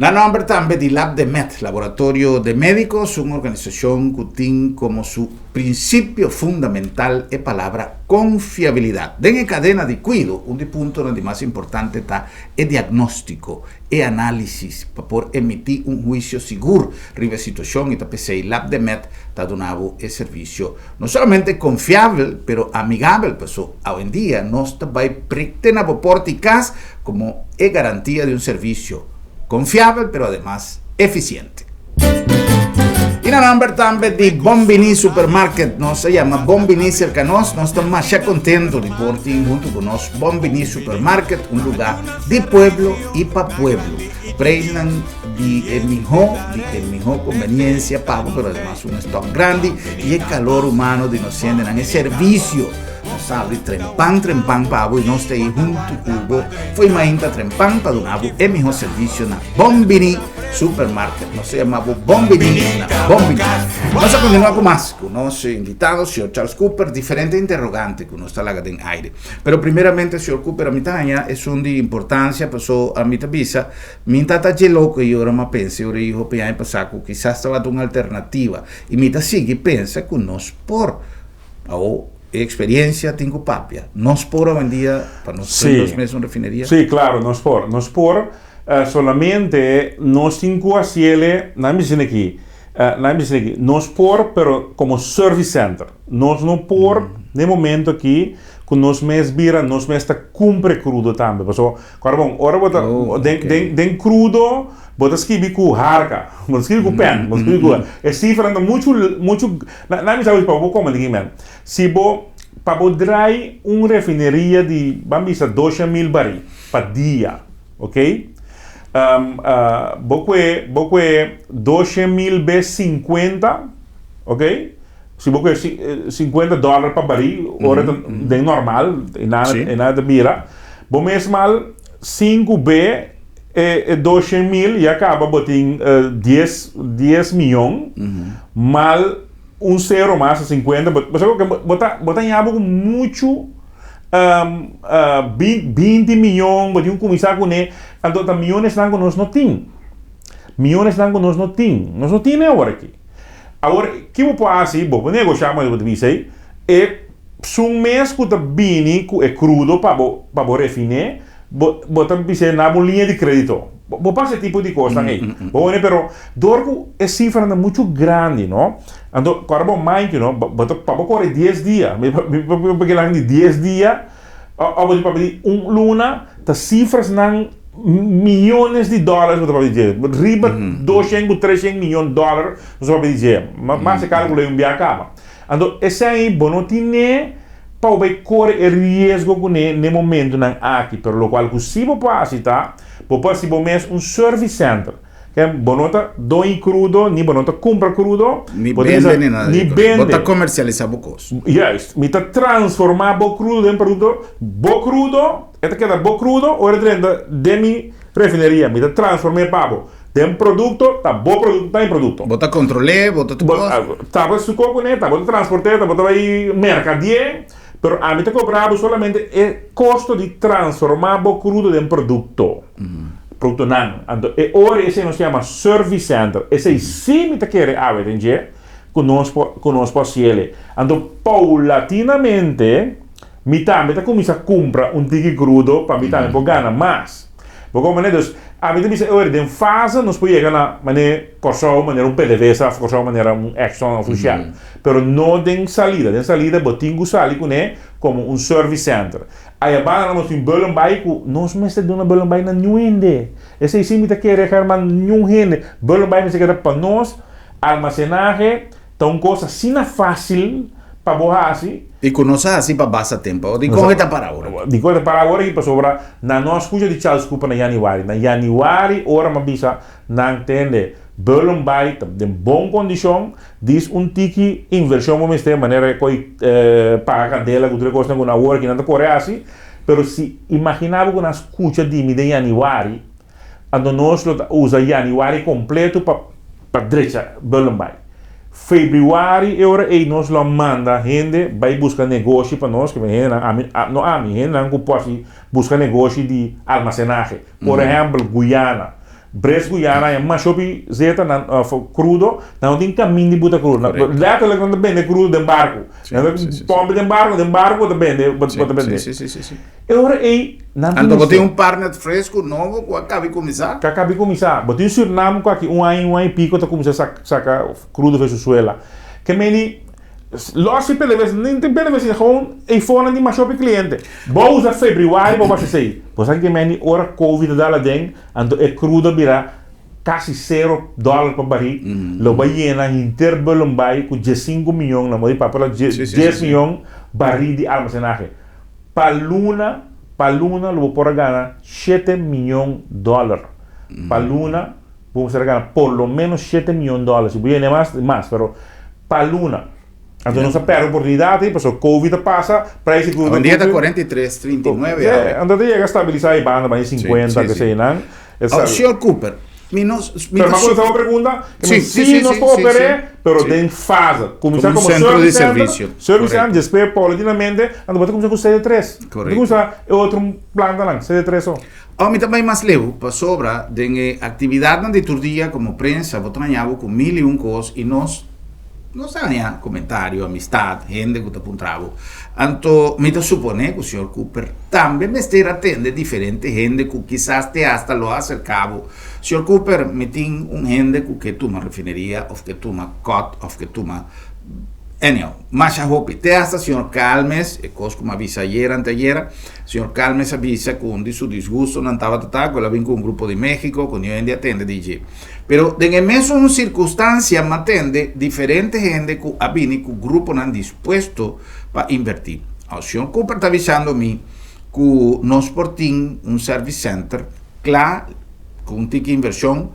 Na nòmber tambe di Labdemed, Laboratorio de Médicos, un organisashon ku tin komo su prinsipio fundamental e palabra konfiabilidat. Den e kadena di kuido, un di puntonan di mas importante ta e diagnóstiko, e análisis, pa por emití un huisio sigur riba e situashon i ta p'esei Labdemed ta duna bo e servisio no solamente konfiabel, pero amigabel, paso awendia nos ta bai prikte na bo porta i kas komo e garantia di un servisio konfiabel pero ademas efisiente. I na nomber tambe di Bon Bini Supermarket, nos a yama Bon Bini serka nos, nos ta masha kontento di por tin huntu ku nos Bon Bini Supermarket, un lugá di pueblo i pa pueblo. Preisnan di e mihó, di e mihó konbeniensia pa bo, pero ademas un stòk grandi i e kalor humano di nos hendenan, e servisio. Nos a abri trempan trempan pa bo i nos ta ei huntu ku bo fo'i mainta trempan pa duna bo e mihó servisio na Bon Bini Supermarket. Nos ta yama bo Bon Bini na Bon Bini. Nos a kontinuá ku mas ku nos invitado, señor Charles Cooper, diferente interrogante ku nos ta laga den aire. Pero primeramente, señor Cooper, ami ta haña esun di importansia paso ami ta bisa Mi ta ta dje loko i ora m'a pensa e ora ei hopi aña pasá ku kisas tabata un alternativa i mi ta sigui pensa ku nos por. Awor e eksperiensia tin ku papia. Nos por awendia pa nos pone nos mes un refineria? Sí, klaro, nos por. Nos por, solamente nos tin ku hasiele, nan mi dicen aki, nan mi dicen aki, nos por pero komo service center. Nos no por na e momento aki ku nos mes bira, nos mes ta kumpra e krudo tambe. Pasobra Kòrda bon, ora bo ta den den den krudo bo ta skibi ku harka, bo ta skibi ku pèn, bo ta skibi ku e sifranan ta muchu muchu na mi sa pa bo kòmende aki men. Si bo pa bo drai un refineria di ban bisa 200.000 barí pa dia, oke, bo kue bo kue 200.000 bes 50, oke, Si bo kue 50 dòler pa barí, ora ta den normal, e nada e nada ta bira, bo mes mal sinku be e 200.000 ya kaba bo tin dies dies miyon mal un sero mas 50, bo sa ku bo ta bo ta haña bo ku muchu 20 miyon bo tin ku kuminsá kuné, anto ta miyonesnan ku nos no tin, miyonesnan ku nos no tin, nos no tin awor aki. Awor, ki bo por hasi? Bo por negoshá manera bo ta bisa ei, e sun mes ku ta bini ku e krudo pa bo pa bo refiné, bo bo ta bis'é na bo liña di krédito. Bo bo por hasi e tipo di kosnan ei. Bo wene, pero dor ku e sifranan ta muchu grandi, no? Anto, kòrda bo manchi, no? Bo bo ta pa bo kore dies dia, mi mi papia kinan di dies dia, òf bo ta papia di un luna, ta sifrasnan miyones di dòlars bo ta papia di dje. Riba doshen ku treshen miyon dòlar nos ta papia di dje. Mas e kalkulo ei un bia kaba. Anto esei bo no tine pa bo bai kore e riesgo kuné n'e momentunan aki. Pero lokual ku si bo por hasi ta, bo por hasi bo mes un service center. Ke bo no ta doñi krudo, ni bo no ta kumpra krudo. Ni Bo ta bende bisa, ni nada ni di kos. Bo bende. ta komersialisá bo kos. Juist. Mi ta transformá bo krudo den produkto. Bo krudo, e ta keda bo krudo ora e drenta den mi refineria. Mi ta transform'é pa bo den produkto, ta bo produkto, ta mi produkto. Bo ta kontrol'é, bo ta tur Bo kos. ta bo su kos kuné, ta bo ta transport'é, ta bo ta bai merkadi'é, pero ami ta kobra bo solamente e kosto di transformá bo krudo den produkto. Produktonan. Anto e ora esei nos ta yama service center. Esei sí mi ta kere awe den dje ku nos por ku nos por hasiel. Anto paulatinamente mi tambe ta kuminsá kumpra un tiki krudo pa mi tambe por gana mas. Bo komprende? Dus ami ta bisa e ora den fase nos por yega na manera Kòrsou manera un PDVSA òf Kòrsou manera un Exxon òf un Shell. Pero no den salida. Den salida bo tin ku sali kuné komo un service center. Aya banda nos tin Bullenbaai ku nos mester duna Bullenbaai na niun hende. Esei si mi ta kere Herman, niun hende. Bullenbaai mester keda pa nos. Almacenahe ta un kos asina fácil pa bo hasi. I ku nos a hasi pa basta tempu. Dikon e ta para awor aki? Dikon e ta para awor aki? Pasobra nan no a skucha di Charles Cooper na yanüari. Na yanüari ora mi a bisa nan tende Bullenbaai ta den bon kondishon, Dis un tiki inversion bo mester manera e koi paga kandela ku tur e kosnan ku nan awor aki nan ta kore hasi, pero si imagina bo ku nan skucha di mi den yanüari, anto nos lo ta usa yanüari kompleto pa pa drecha Bullenbaai. Febrüari e ora ei nos lo a manda hende bai buska negoshi pa nos, ke hendenan ami no ami, hendenan ku por hasi buska negoshi di almasenahe, por ehèmpel Guyana. Brits Guyana haña masha hopi zeta nan of krudo, nan no tin kamin di buta krudo. Nan letterlijk nan ta bende krudo den barku. Nan ta pompe den barku, den barku bo ta bende, bo ta bende. E ora ei nan tin Anto bo tin un partner fresku nobo ku a kabi kuminsá? Ku a kabi kuminsá. Bo tin Surinam ku aki un aña, un aña i piko ta kuminsá saka krudo for su suela. Ke meni Los si PDVSA, ni tin PDVSA, gewoon eifonan di masha hopi cliente. Bo usa februari bo basa esei. Bo sa ke meni ora covid a dal aden, anto e crudo a bira casi cero dollar pa barí, lo bai yena henter Bullenbaai cu diescinco miyon, na modo di papia lo dies miyon barí di almacenahe. Pa luna, pa luna lo bo por a gana shete miyon dollar. Pa luna bo mester a gana por lo menos shete miyon dollar. Si bo yena mas, mas, pero. Pa luna. Anto nos a perde oportunidad ei pasobra covid a pasa, prijs di crudo a Awendia ta 43, 39 Sí, anto ta yega a stabilisa e banda banda di 50 ke sei nan. Oh, señor Cooper, mi no, mi Pero ta mi a contesta bo pregunta, ke mi si nos por oper'é, pero den fase. Kuminsá Como un komo centro di service center, servicio. service center, despues paulatinamente, anto bo ta kuminsá ku CD3. Bo ta kuminsá e otro plantanan, CD3 so. Oh, mi ta bai mas leu, pasobra den e aktividatnan di tur dia komo prensa bo ta haña bo ku mil i un kos i nos nos ta haña komentario, amistat, hende ku ta puntra bo. Anto mi ta suponé ku señor Cooper tambe mester atende diferente hende ku kisas te asta lo a aserká bo. Señor Cooper, mi tin un hende ku ke tuma refineria òf ke tuma kòt òf ke tuma anyhow, masha hopi. Te asta señor Calmes, e kos ku mi a bisa ayera anteayera, Señor Calmes a bisa cu un di su disgustonan tabata ta cu el a bin cu un grupo di Mexico cu niun hende a tende di dje. Pero den e mesun circunstancia m'atende diferente hende cu a bini cu gruponan dispuesto pa inverti. Awor señor Cooper ta bisando mi cu nos por tin un service center cla cu un tiki inversion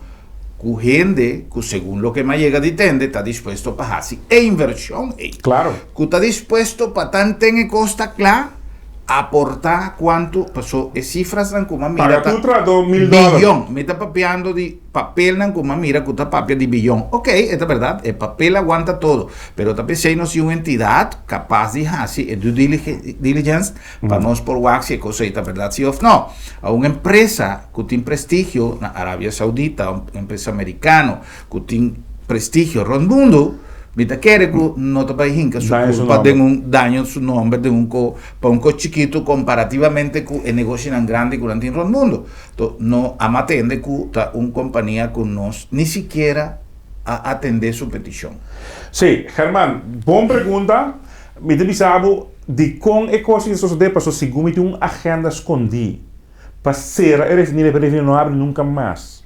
cu hende cu segun loke m'a yega di tende ta dispuesto pa haci e inversion ey. Claro. Cu ta dispuesto pa tanten e cos ta cla, aporta cuanto, paso e cifrasnan cu m'a mira Paga ta tur trahador mil dollar. biyon. Mi ta papiando di papelnan cu m'a mira cu ta papia di biyon. Ok, e ta berdad, e papel aguanta todo, pero ta pesey nos tin un entidad capaz di haci e due diligence pa nos por wak si e cos ey ta berdad si of no. A un empresa cu tin prestigio na Arabia Saudita, un empresa americano cu tin prestigio rond mundo, mi ta kere cu no ta bay hinca su culpa den un daño su nomber den un co pa un co chikito comparativamente cu e negoshinan grandi cu nan tin rond mundo. To no a matende cu ta un compania cu nos ni sikiera a atende su peticion. Sí, German, bon pregunta. Mi ta bisa bo dikon e kos aki ta sosodé, pasobra segun mi tin un agenda skondí pa sera e refineria, pa e refineria no habri nunka mas.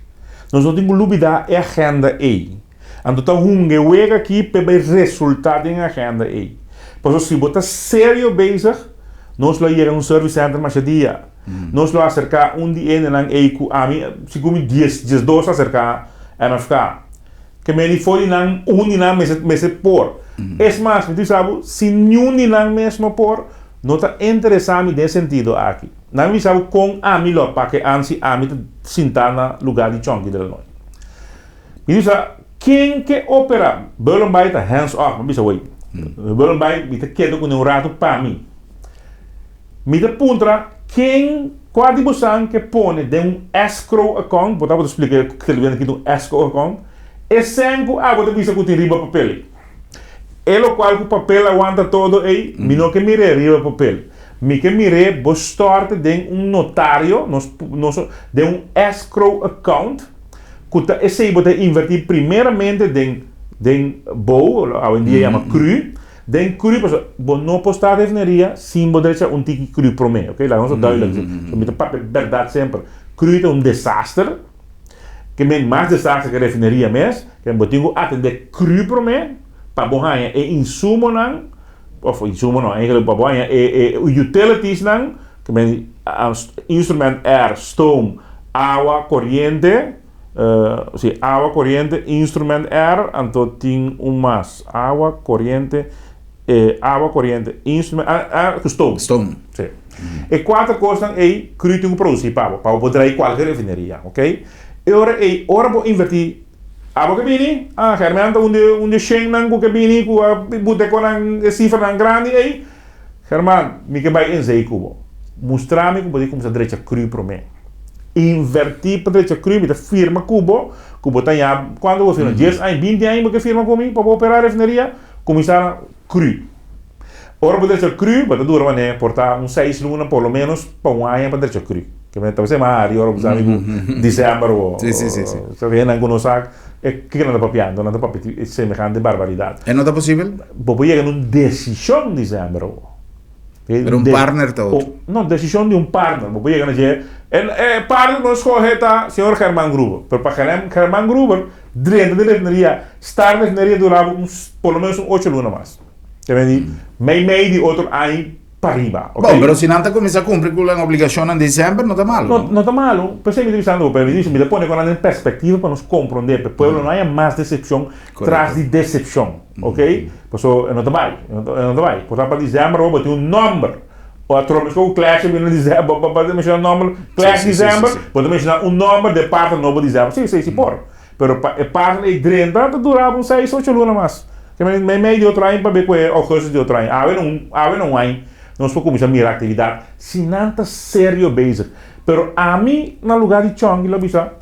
Nos no tin ku lubidá e agenda ei. Anto ta hunga e wega aki p'e bai resultá den e agenda ei. Pasobra si bo ta serio bezig, nos lo a yega na un service center masha dia. Nos lo a aserká un di e hendenan ei ku ami, segun mi dies, diesdos a aserká MFK. Ke medi for di nan, un di nan mester mester por. Es mas, mi ta bisa bo, si niun di nan mes no por, no ta interesá mi den e sentido aki. Nan mi bisa bo kon ami lo a pake an si ami ta sintá na lugá di Chonky Delanoy. Mi ta bisa, ken ke operá? Bullenbaai ta hands off. Mi a bisa, wey, Bullenbaai, mi ta keda kuné un ratu pa mi. Mi ta puntra ken kua di bosan ke pone den un escrow account, bo tabata splika e televidente ki ta un escrow account, e sèn ku abo ta bisa ku tin riba papel ei. E lokual ku papel a wanta todo ei, mi no ke mir'é riba papel. Mi ke mir'é bo stòrte den un notario, nos nos den un escrow account, ku ta esei bo ta invertí primeramente den den bou, awendia yama cru, Den cru pasobra bo no por sta refineria sin bo drecha un tiki cru prome, ok, laga nos ta duidelijk si, so mi ta papia berdad semper, cru ta un desaster, ke men mas desaster ke refineria mes, ke bo tin ku atende cru prome pa bo haña e insumonan, of insumo no, eigenlijk pa bo haña e e utilities nan, ke men instrument air, stoom, awa, koriente. Si, awa, koriente, instrument air, anto tin un mas. Awa, koriente, awa, koriente, instrument, ah, ah, ku stoom. Stoom. Si. E kuater kosnan ei, cru tin ku produsí pa bo, pa bo por drai kualke refineria, ok? E ora ei, ora bo invertí, abo ke bini, ah, Germen ta un di, un di e shennan ku ke bini ku a buta e konan, e sifranan grandi ei. German, mi ke bai en zee ku bo. Mustra mi ku bo tin kuminsá drecha cru promé. Invertí pa drecha cru, mi ta firma ku bo, ku bo ta ya, kuantu bo firma? Dies aña, binti aña bo ke firma ku mi pa bo operá refineria? Kuminsá na cru. Ora bo drecha cru, bo ta dura manera por ta un seis luna por lo menos pa un aña pa drecha cru. Ke manera ta ser mas ari ora bo sa mi ku december bo. Sí, sí, sí, sí. Sa hendenan ku no sa e kiko nan ta papiando, nan ta papia semehante barbaridat. E no ta posibel? Bo por yega na un desishon december bo. Pero un partner ta otro. No, desishon di un partner. Bo por yega na dje, e partner ku nos skohe ta señor German Gruber. Pero pa German Gruber drenta den refineria, start refineria dura bo un por lo menos un ocho luna mas. Te men di mei mei di otro aña pariba, ok? Bon, pero si nan ta kuminsá kumpli ku nan obligashonnan december no ta malu, no? No ta malu. P'esei mi ta bisando bo, pero mi ta bisa mi ta pone ku nan den perspektiva pa nos komprondé, pa e pueblo no haya mas desepshon tras di desepshon. Ok, paso e no ta bai, e no ta bai. Por ta pa december bo tin un nomber. O atrobe mesco cu Clash a bini na december, bo bo ta menciona nomber Clash december, bo ta menciona un nomber de partner nobo december. Si, si, si por. Pero pa e partner ey drenta ta dura un seis, ocho luna mas. Te mei mei mei di otro aña pa be cu e augustus di otro aña. Awe na un, awe na un aña nos por cuminsa mira actividad si nan ta serio bezig. Pero ami na lugar di Chonky lo bisa,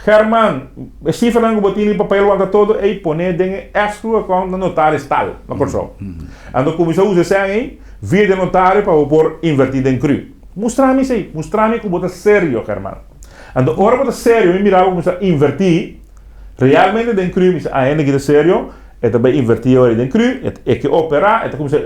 German, e sifranan ku bo tin di papel wanta todo ei pone den e escrow account na notaris tal na Kòrsou. Anto kuminsá usa esei ei via di e notario pa bo por invertí den cru. Mustra mi esei, mustra mi ku bo ta serio, German. Anto ora bo ta serio mi mira bo kuminsá invertí realmente den cru, mi bisa, ah hende aki ta serio, e ta bai invertí awor ei den cru, e ke operá, e ta kuminsá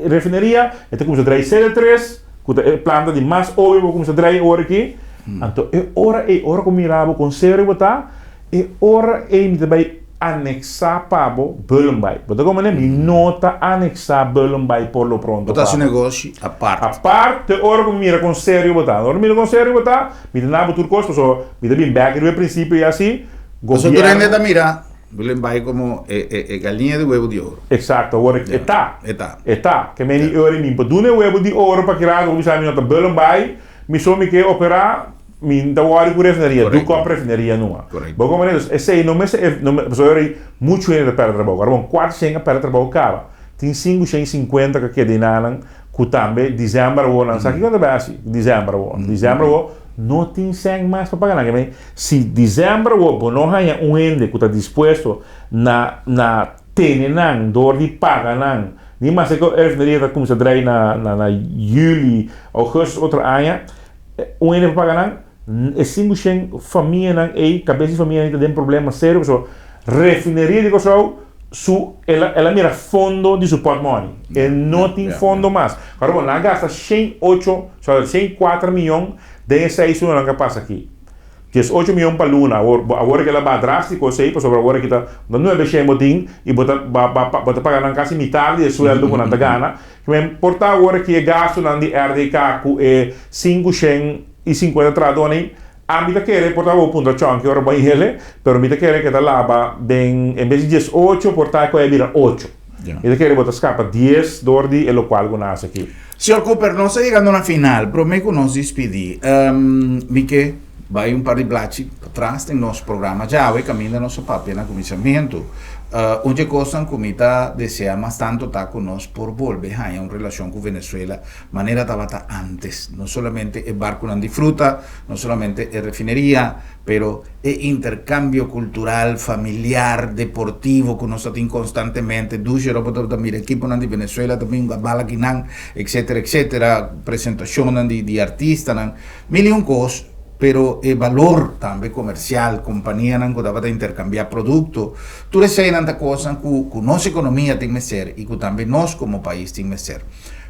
refineria, e ta kuminsá drai CD tres. Ku ta e planta di mas obio bo kuminsá drai ora aki. Anto e ora ei, ora ku mira bo kon serio bo ta, e ora ei mi ta bai aneksá pa bo Bullenbaai. Bo ta komprendé? Mi no ta aneksá Bullenbaai por lo pronto Bo ta pa hasi bo. negoshi apart. Apart te ora ku mi mira kon serio bo ta. Ora mi mira kon serio bo ta, mi ta na bo tur kos, pasobra mi ta bin bèk riba e prinsipio i asi, Pasobra tur hende gobièrnu. ta mira Bullenbaai komo e e e galiña di webu di oro. Exacto, awor e ta. E ta. E ta. Ke meni ora mi por duna e webu di oro pa kirato ku bisa mi no ta Bullenbaai, mi so mi ke opera, mi ta wòri ku refineria, du kòp refineria numa. Correcto. Bo komprende? Dus esei no mester e, no pasobra ora muchu hende ta pèrdè trabou. Awor bon, kuater shen a pèrdè trabou kaba. Tin sinku shen i sinkuenta ku a keda enanan ku tambe december awor nan sa kiko nan ta bai hasi december awor. December awor no tin sèn mas pa paga nan. Ke meni Si december awor bo no haña un hende ku ta dispuesto na na tene nan dor di paga nan, ni maske ku e refineria ta kuminsá drai na na na juli, augustus otro aña, un hende pa paga nan, e 500 famianan ei, kabes di famianan ei ta den problema serio pasobra refineria di Kòrsou su el a el a mira fondo di su pòtmòni, e no tin fondo mas. Awor bo nan a gasta 108, sorry, 104 miyon den e seis lunanan ku a pasa aki. 18 miyon pa luna, awor bo awor ke la baha drástiko esei pasobra awor aki ta ta nuebe shen bo tin i bo ta ba ba bo ta paga nan kasi mitar di e sueldo ku nan ta gana. Kimen por ta awor aki e gastunan di RDK ku e 550 trahadónan ei, ami ta kere por ta bo puntra chònki ora bo a hele, pero mi ta kere ke ta laba den en bes di 18 por ta ku a bira ocho. Mi ta kere bo ta skapa dies dor di e lokual ku nan hasi aki. Señor Cooper, nos ta yegando na final. Prome ku nos dispidi, mi ke bai un par di blachi patras den nos programa djawe kaminda nos a papia na kuminsamentu. Un dje kosnan ku mi ta desea mas tantu ta ku nos por bolbe haña un relashon ku Venezuela manera tabata antes. No solamente e barkunan di fruta, no solamente e refineria, Pero e intercambio cultural, familiar, deportivo cu nos ta tin constantemente, dushi ora bo ta mira equiponan di Venezuela ta bin hunga bala kinan, etcetera, etcetera, presentacionnan di di artistanan, mil y un cos, pero e balor tambe comercial, companianan cu tabata intercambia producto, tur eseinan ta cosnan cu cu nos economia tin mester y cu tambe nos como pais tin mester.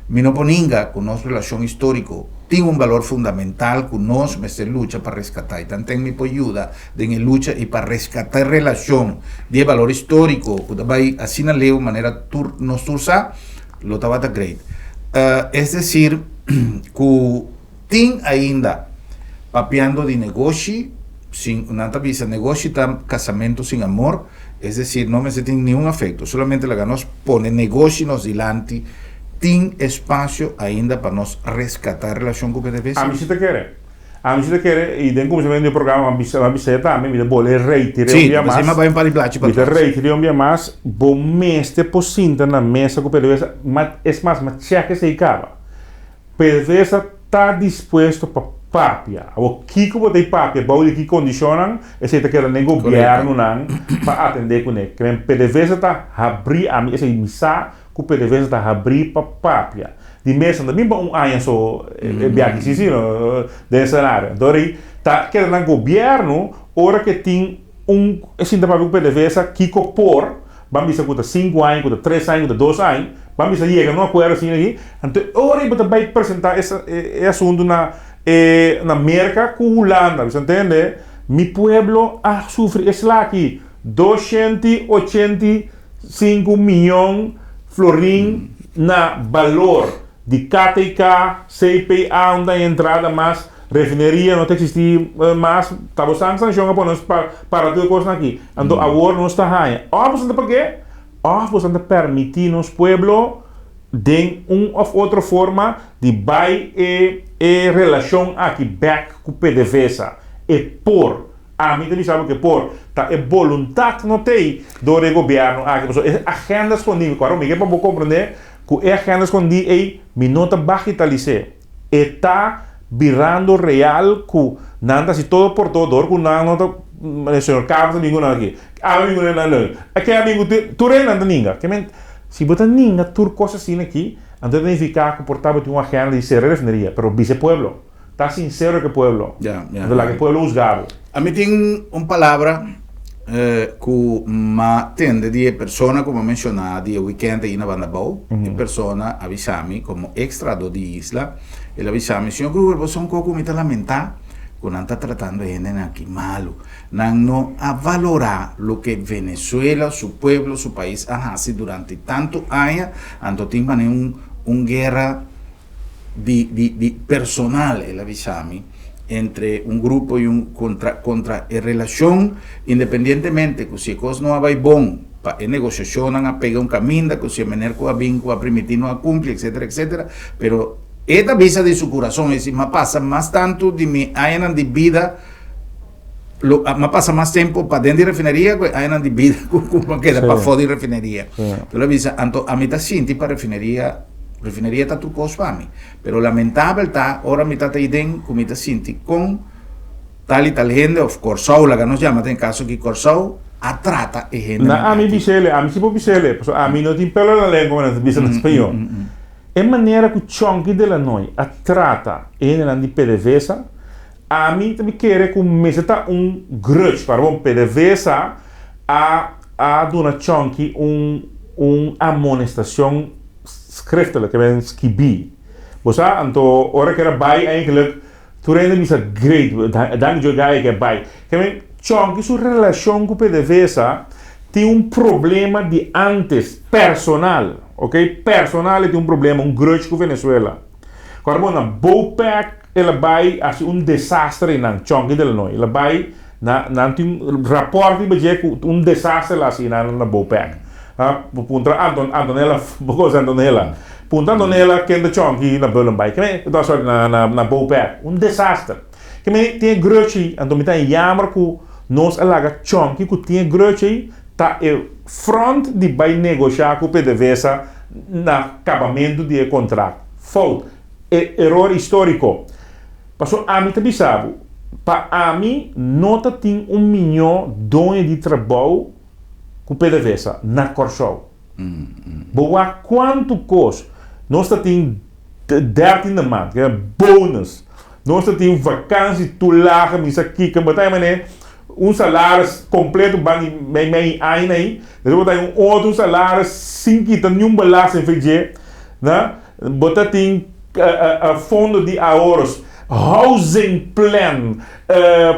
Mi no por ninga ku nos relashon históriko tin un balor fundamental ku nos mester lucha pa reskatá i tanten mi por yuda den e lucha i pa reskatá e relashon di e balor históriko ku ta bai asina leu manera tur nos tur sa, lo tabata great. Es desir ku tin ainda papiando di negoshi sin nan ta bisa negoshi ta kasamentu sin amor. Es decir, no mester tin niun afecto, solamente laga nos pone negoshi nos dilanti, tin espacio ainda pa nos rescata relacion cu PDVSA? Ami si ta kere. Ami si ta kere y den cuminsamentu di e programa mi a bisa ya tambe, mi ta bolbe reiter'e un Sí, bia pasobra mas, mi a bai un par di blachi mi ta patras. reiter'e un bia mas, bo mester por sinta na mesa cu PDVSA, ma es mas, ma check esey caba. PDVSA ta dispuesto pa. papia. Awor kiko bo ta e papia, bou di ki kondishonnan, esei ta keda den gobièrnunan pa atendé kuné. Ke men PDVSA ta habrí, ami esei mi sa ku PDVSA ta habrí pa papia. Di mes no ta bin pa un aña so e biaha aki, si si no, den e senario. Anto rei ta keda na gobièrnu ora ke tin un e sinta papia ku PDVSA kiko por, ban bisa ku ta sinku aña, ku ta tres aña, ku ta dos aña, ban bisa yega na un akuerdo asina aki, anto e ora ei bo ta bai presentá e asuntu na e na Merka ku Hulanda. Bisa ntende? Mi pueblo a sufri e sla aki, 285 miyon florin na balor di KTK, CPA un ta entrada mas, refineria no ta existi mas, ta bo san sancion a pone nos pa para tur e cosnan aki. Anto awor nos ta haña of boso ta pag'é of boso ta permiti nos pueblo den un of otro forma di bay e e relacion aki bek cu PDVSA. E por. Ami ta bisa bo ke por ta e boluntat no t'ei dor e gobièrnu aki pasobra e agenda skondí, ku mi ke pa bo komprendé ku e agenda skondí ei mi no ta bagitalis'é, e ta birando real ku nan ta hasi todo por todo dor ku nan no ta e señor Carlos ta bin ku nan aki, ami bin ku nan nan ke a bin ku tur e nan ta ninga. Ke men si bo ta ninga tur kos asina aki anto ta nifiká ku por tabatin un agenda di sera refineria pero bisa e pueblo. Ta sincero ke pueblo. Ya, ya. Anto laga e pueblo husga bo. Ami tin un palabra ku m'a tende di e persona ku m'a menshoná di e wikènt ei na Banda Bou. E persona a bisa mi komo eks trahadó di Isla, el a bisa mi, Señor Gruber, bo sa un kos ku mi ta lamentá? Ku nan ta tratando e hendenan aki malu. Nan no a valorá loke Venezuela, su pueblo, su pais a hasi durante tantu aña, anto tin manera un un guera di di di personal el a bisa mi entre un grupo y un contra contra e relacion independientemente cu si e cos no a bay bon pa e negociacionnan a pega un caminda cu si e meneer cu a bin cu a primiti no a cumpli etcetera etcetera pero e ta bisa di su curason e si m'a pasa mas tanto di mi añanan di bida lo m'a pasa mas tempo paden di refineria cu e añanan di bida cu cu m'a keda pafo di refineria el a bisa anto ami ta sinti pa refineria. Refineria ta tur kos pa mi. Pero lamentabel ta ora mi ta ta iden ku mi ta sinti kon tal i tal hende of Kòrsou, laga nos yama den kaso aki Kòrsou, a trata e hendenan Na ami aki. bis'ele, ami si por bis'ele, pasobra ami no tin pelo na lengua manera ta bisa na spañó. E manera ku Chonky Delanoy a trata e hendenan di PDVSA, ami ta mi kere ku mester ta un grudge. Parbon, PDVSA a a duna Chonky un un amonestacion schriftelijk, ke men skibí. Bo sa, anto ora ke era bai eigenlijk tur hende bisa great, danki Dios gaya ke bai. Ke men Chonky su relacion ku PDVSA tin un problema di antes, personal, ok, personal e tin un problema, un grudge ku Venezuela. Kòrda bo na Bopec El a bai hasi un desastre einan, Chonky Delanoy. El a bai na, nan tin un rapòrt riba dje ku un desastre el a hasi einan na Bopec. Ha, bo puntra Anton, Antonella, bo konose Antonella? Puntra Antonella ken ta Chonky na Bullenbaai. Ke men, no, sorry, na, na, na Bopec. Un desastre. Ke men tin e grutje ei, anto mi ta jammer ku nos a laga Chonky ku tin e grutje ei ta e front di bai negoshá ku PDVSA na kabamentu di e kontrakt. Fout. E eror historico. Paso ami ta bisa bo, pa ami no ta tin un miño doño di trabou cu PDVSA na Corsou. Bo wak cuanto cos nos ta tin dertiende maand, ke bonus, nos ta tin vakantie, toelage, mi sa kico, bo ta mane un salaris completo ban di mei mei aña ayi, despues bo ta un otro salaris sin kita niun belasting fe dje, na. Bo ta tin fondo di ahoros, housing plan,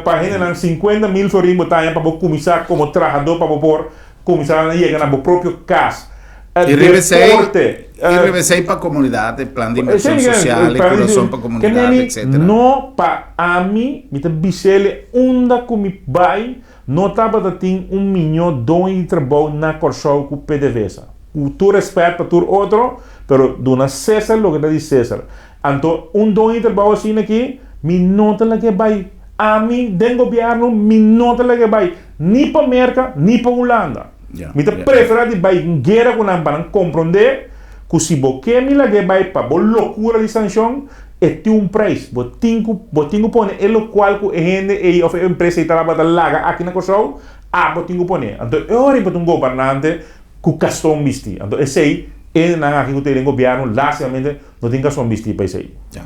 pa hendenan 50 mil florin bo ta haña pa bo kuminsá komo trahadó pa bo por kuminsá yega na bo propio kas. Deporte. I riba esei pa komunidat, e plan di invershon sosial, e kurason pa komunidat, etcetera. No, pa ami, mi ta bis'el unda ku mi bai, No tabata tin un miñó doño di trabou na Kòrsou ku PDVSA. Ku tur rèspèt pa tur otro, pero duna César loke ta di César. Anto un doño di trabou asina aki, mi no ta lag'é bai. Ami den gobièrnu mi no ta lag'é bai, ni pa Merka ni pa Hulanda. Mi ta preferá di bai guera ku nan pa nan komprondé ku si bo ke mi lag'é bai pa bo lokura di sanshon, E tin un prijs. Bo tin ku bo tin ku pone e lokual ku e hende ei òf e empresa ei tabata laga aki na Kòrsou, abo tin ku pone. Anto e ora ei bo ta un gobernante ku kaston bisti. Anto esei e hendenan aki ku ta den gobièrnu lastimamente no tin kaston bisti pa esei. Ya.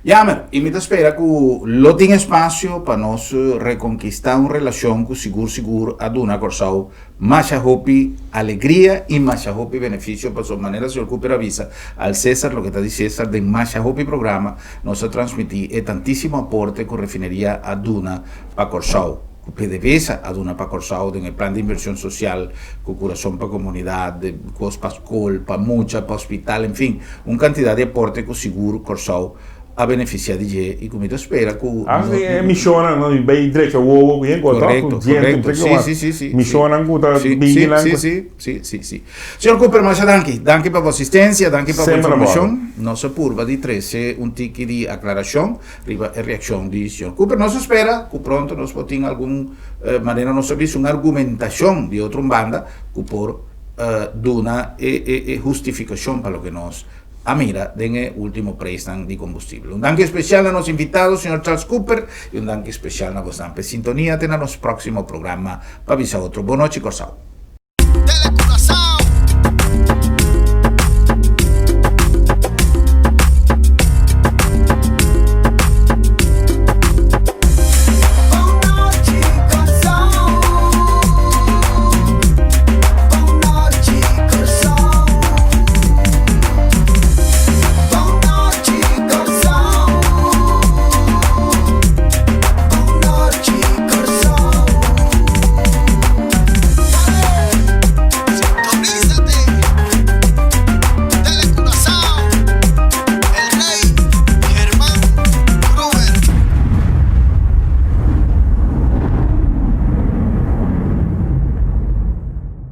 Jammer, i mi ta spera ku lo tin espasio pa nos rekonkistá un relashon ku sigur sigur a duna Kòrsou Masha hopi alegria y masha hopi beneficio pasobra manera señor Cooper a bisa, al Cesar loke ta di Cesar den masha hopi programa nos a transmiti e tantisimo aporte cu refineria a duna pa Corsou, cu PDVSA a duna pa Corsou den e plan di inversion social cu Curason pa Comunidad, cos pa scol, pa mucha, pa hospital, en fin, un cantidad di aporte cu sigur Corsou a beneficia di dje y cu mi ta spera cu As di e misionnan no di bay drecha wowo cu yen goto cu diente Correcto, correcto. Si, si, si, si. Misionnan cu ta bini nan Si, si, si, si, si. Señor Cooper, masha danki. Danki pa bo asistencia, danki pa bo informacion. Nos a purba di trece un tiki di aclaracion riba e reaccion di señor Cooper. Nos a spera cu pronto nos por tin algun manera nos a bisa un argumentacion di otro un banda cu por duna e e hustificacion pa loke nos a mira den e ultimo preisnan di kombustibel. Un danki espesial na nos invitado, señor Charles Cooper, i un danki espesial na bosnan p'e sintonia. Te na nos próksimo programa pa bisa otro. Bon nochi, Kòrsou.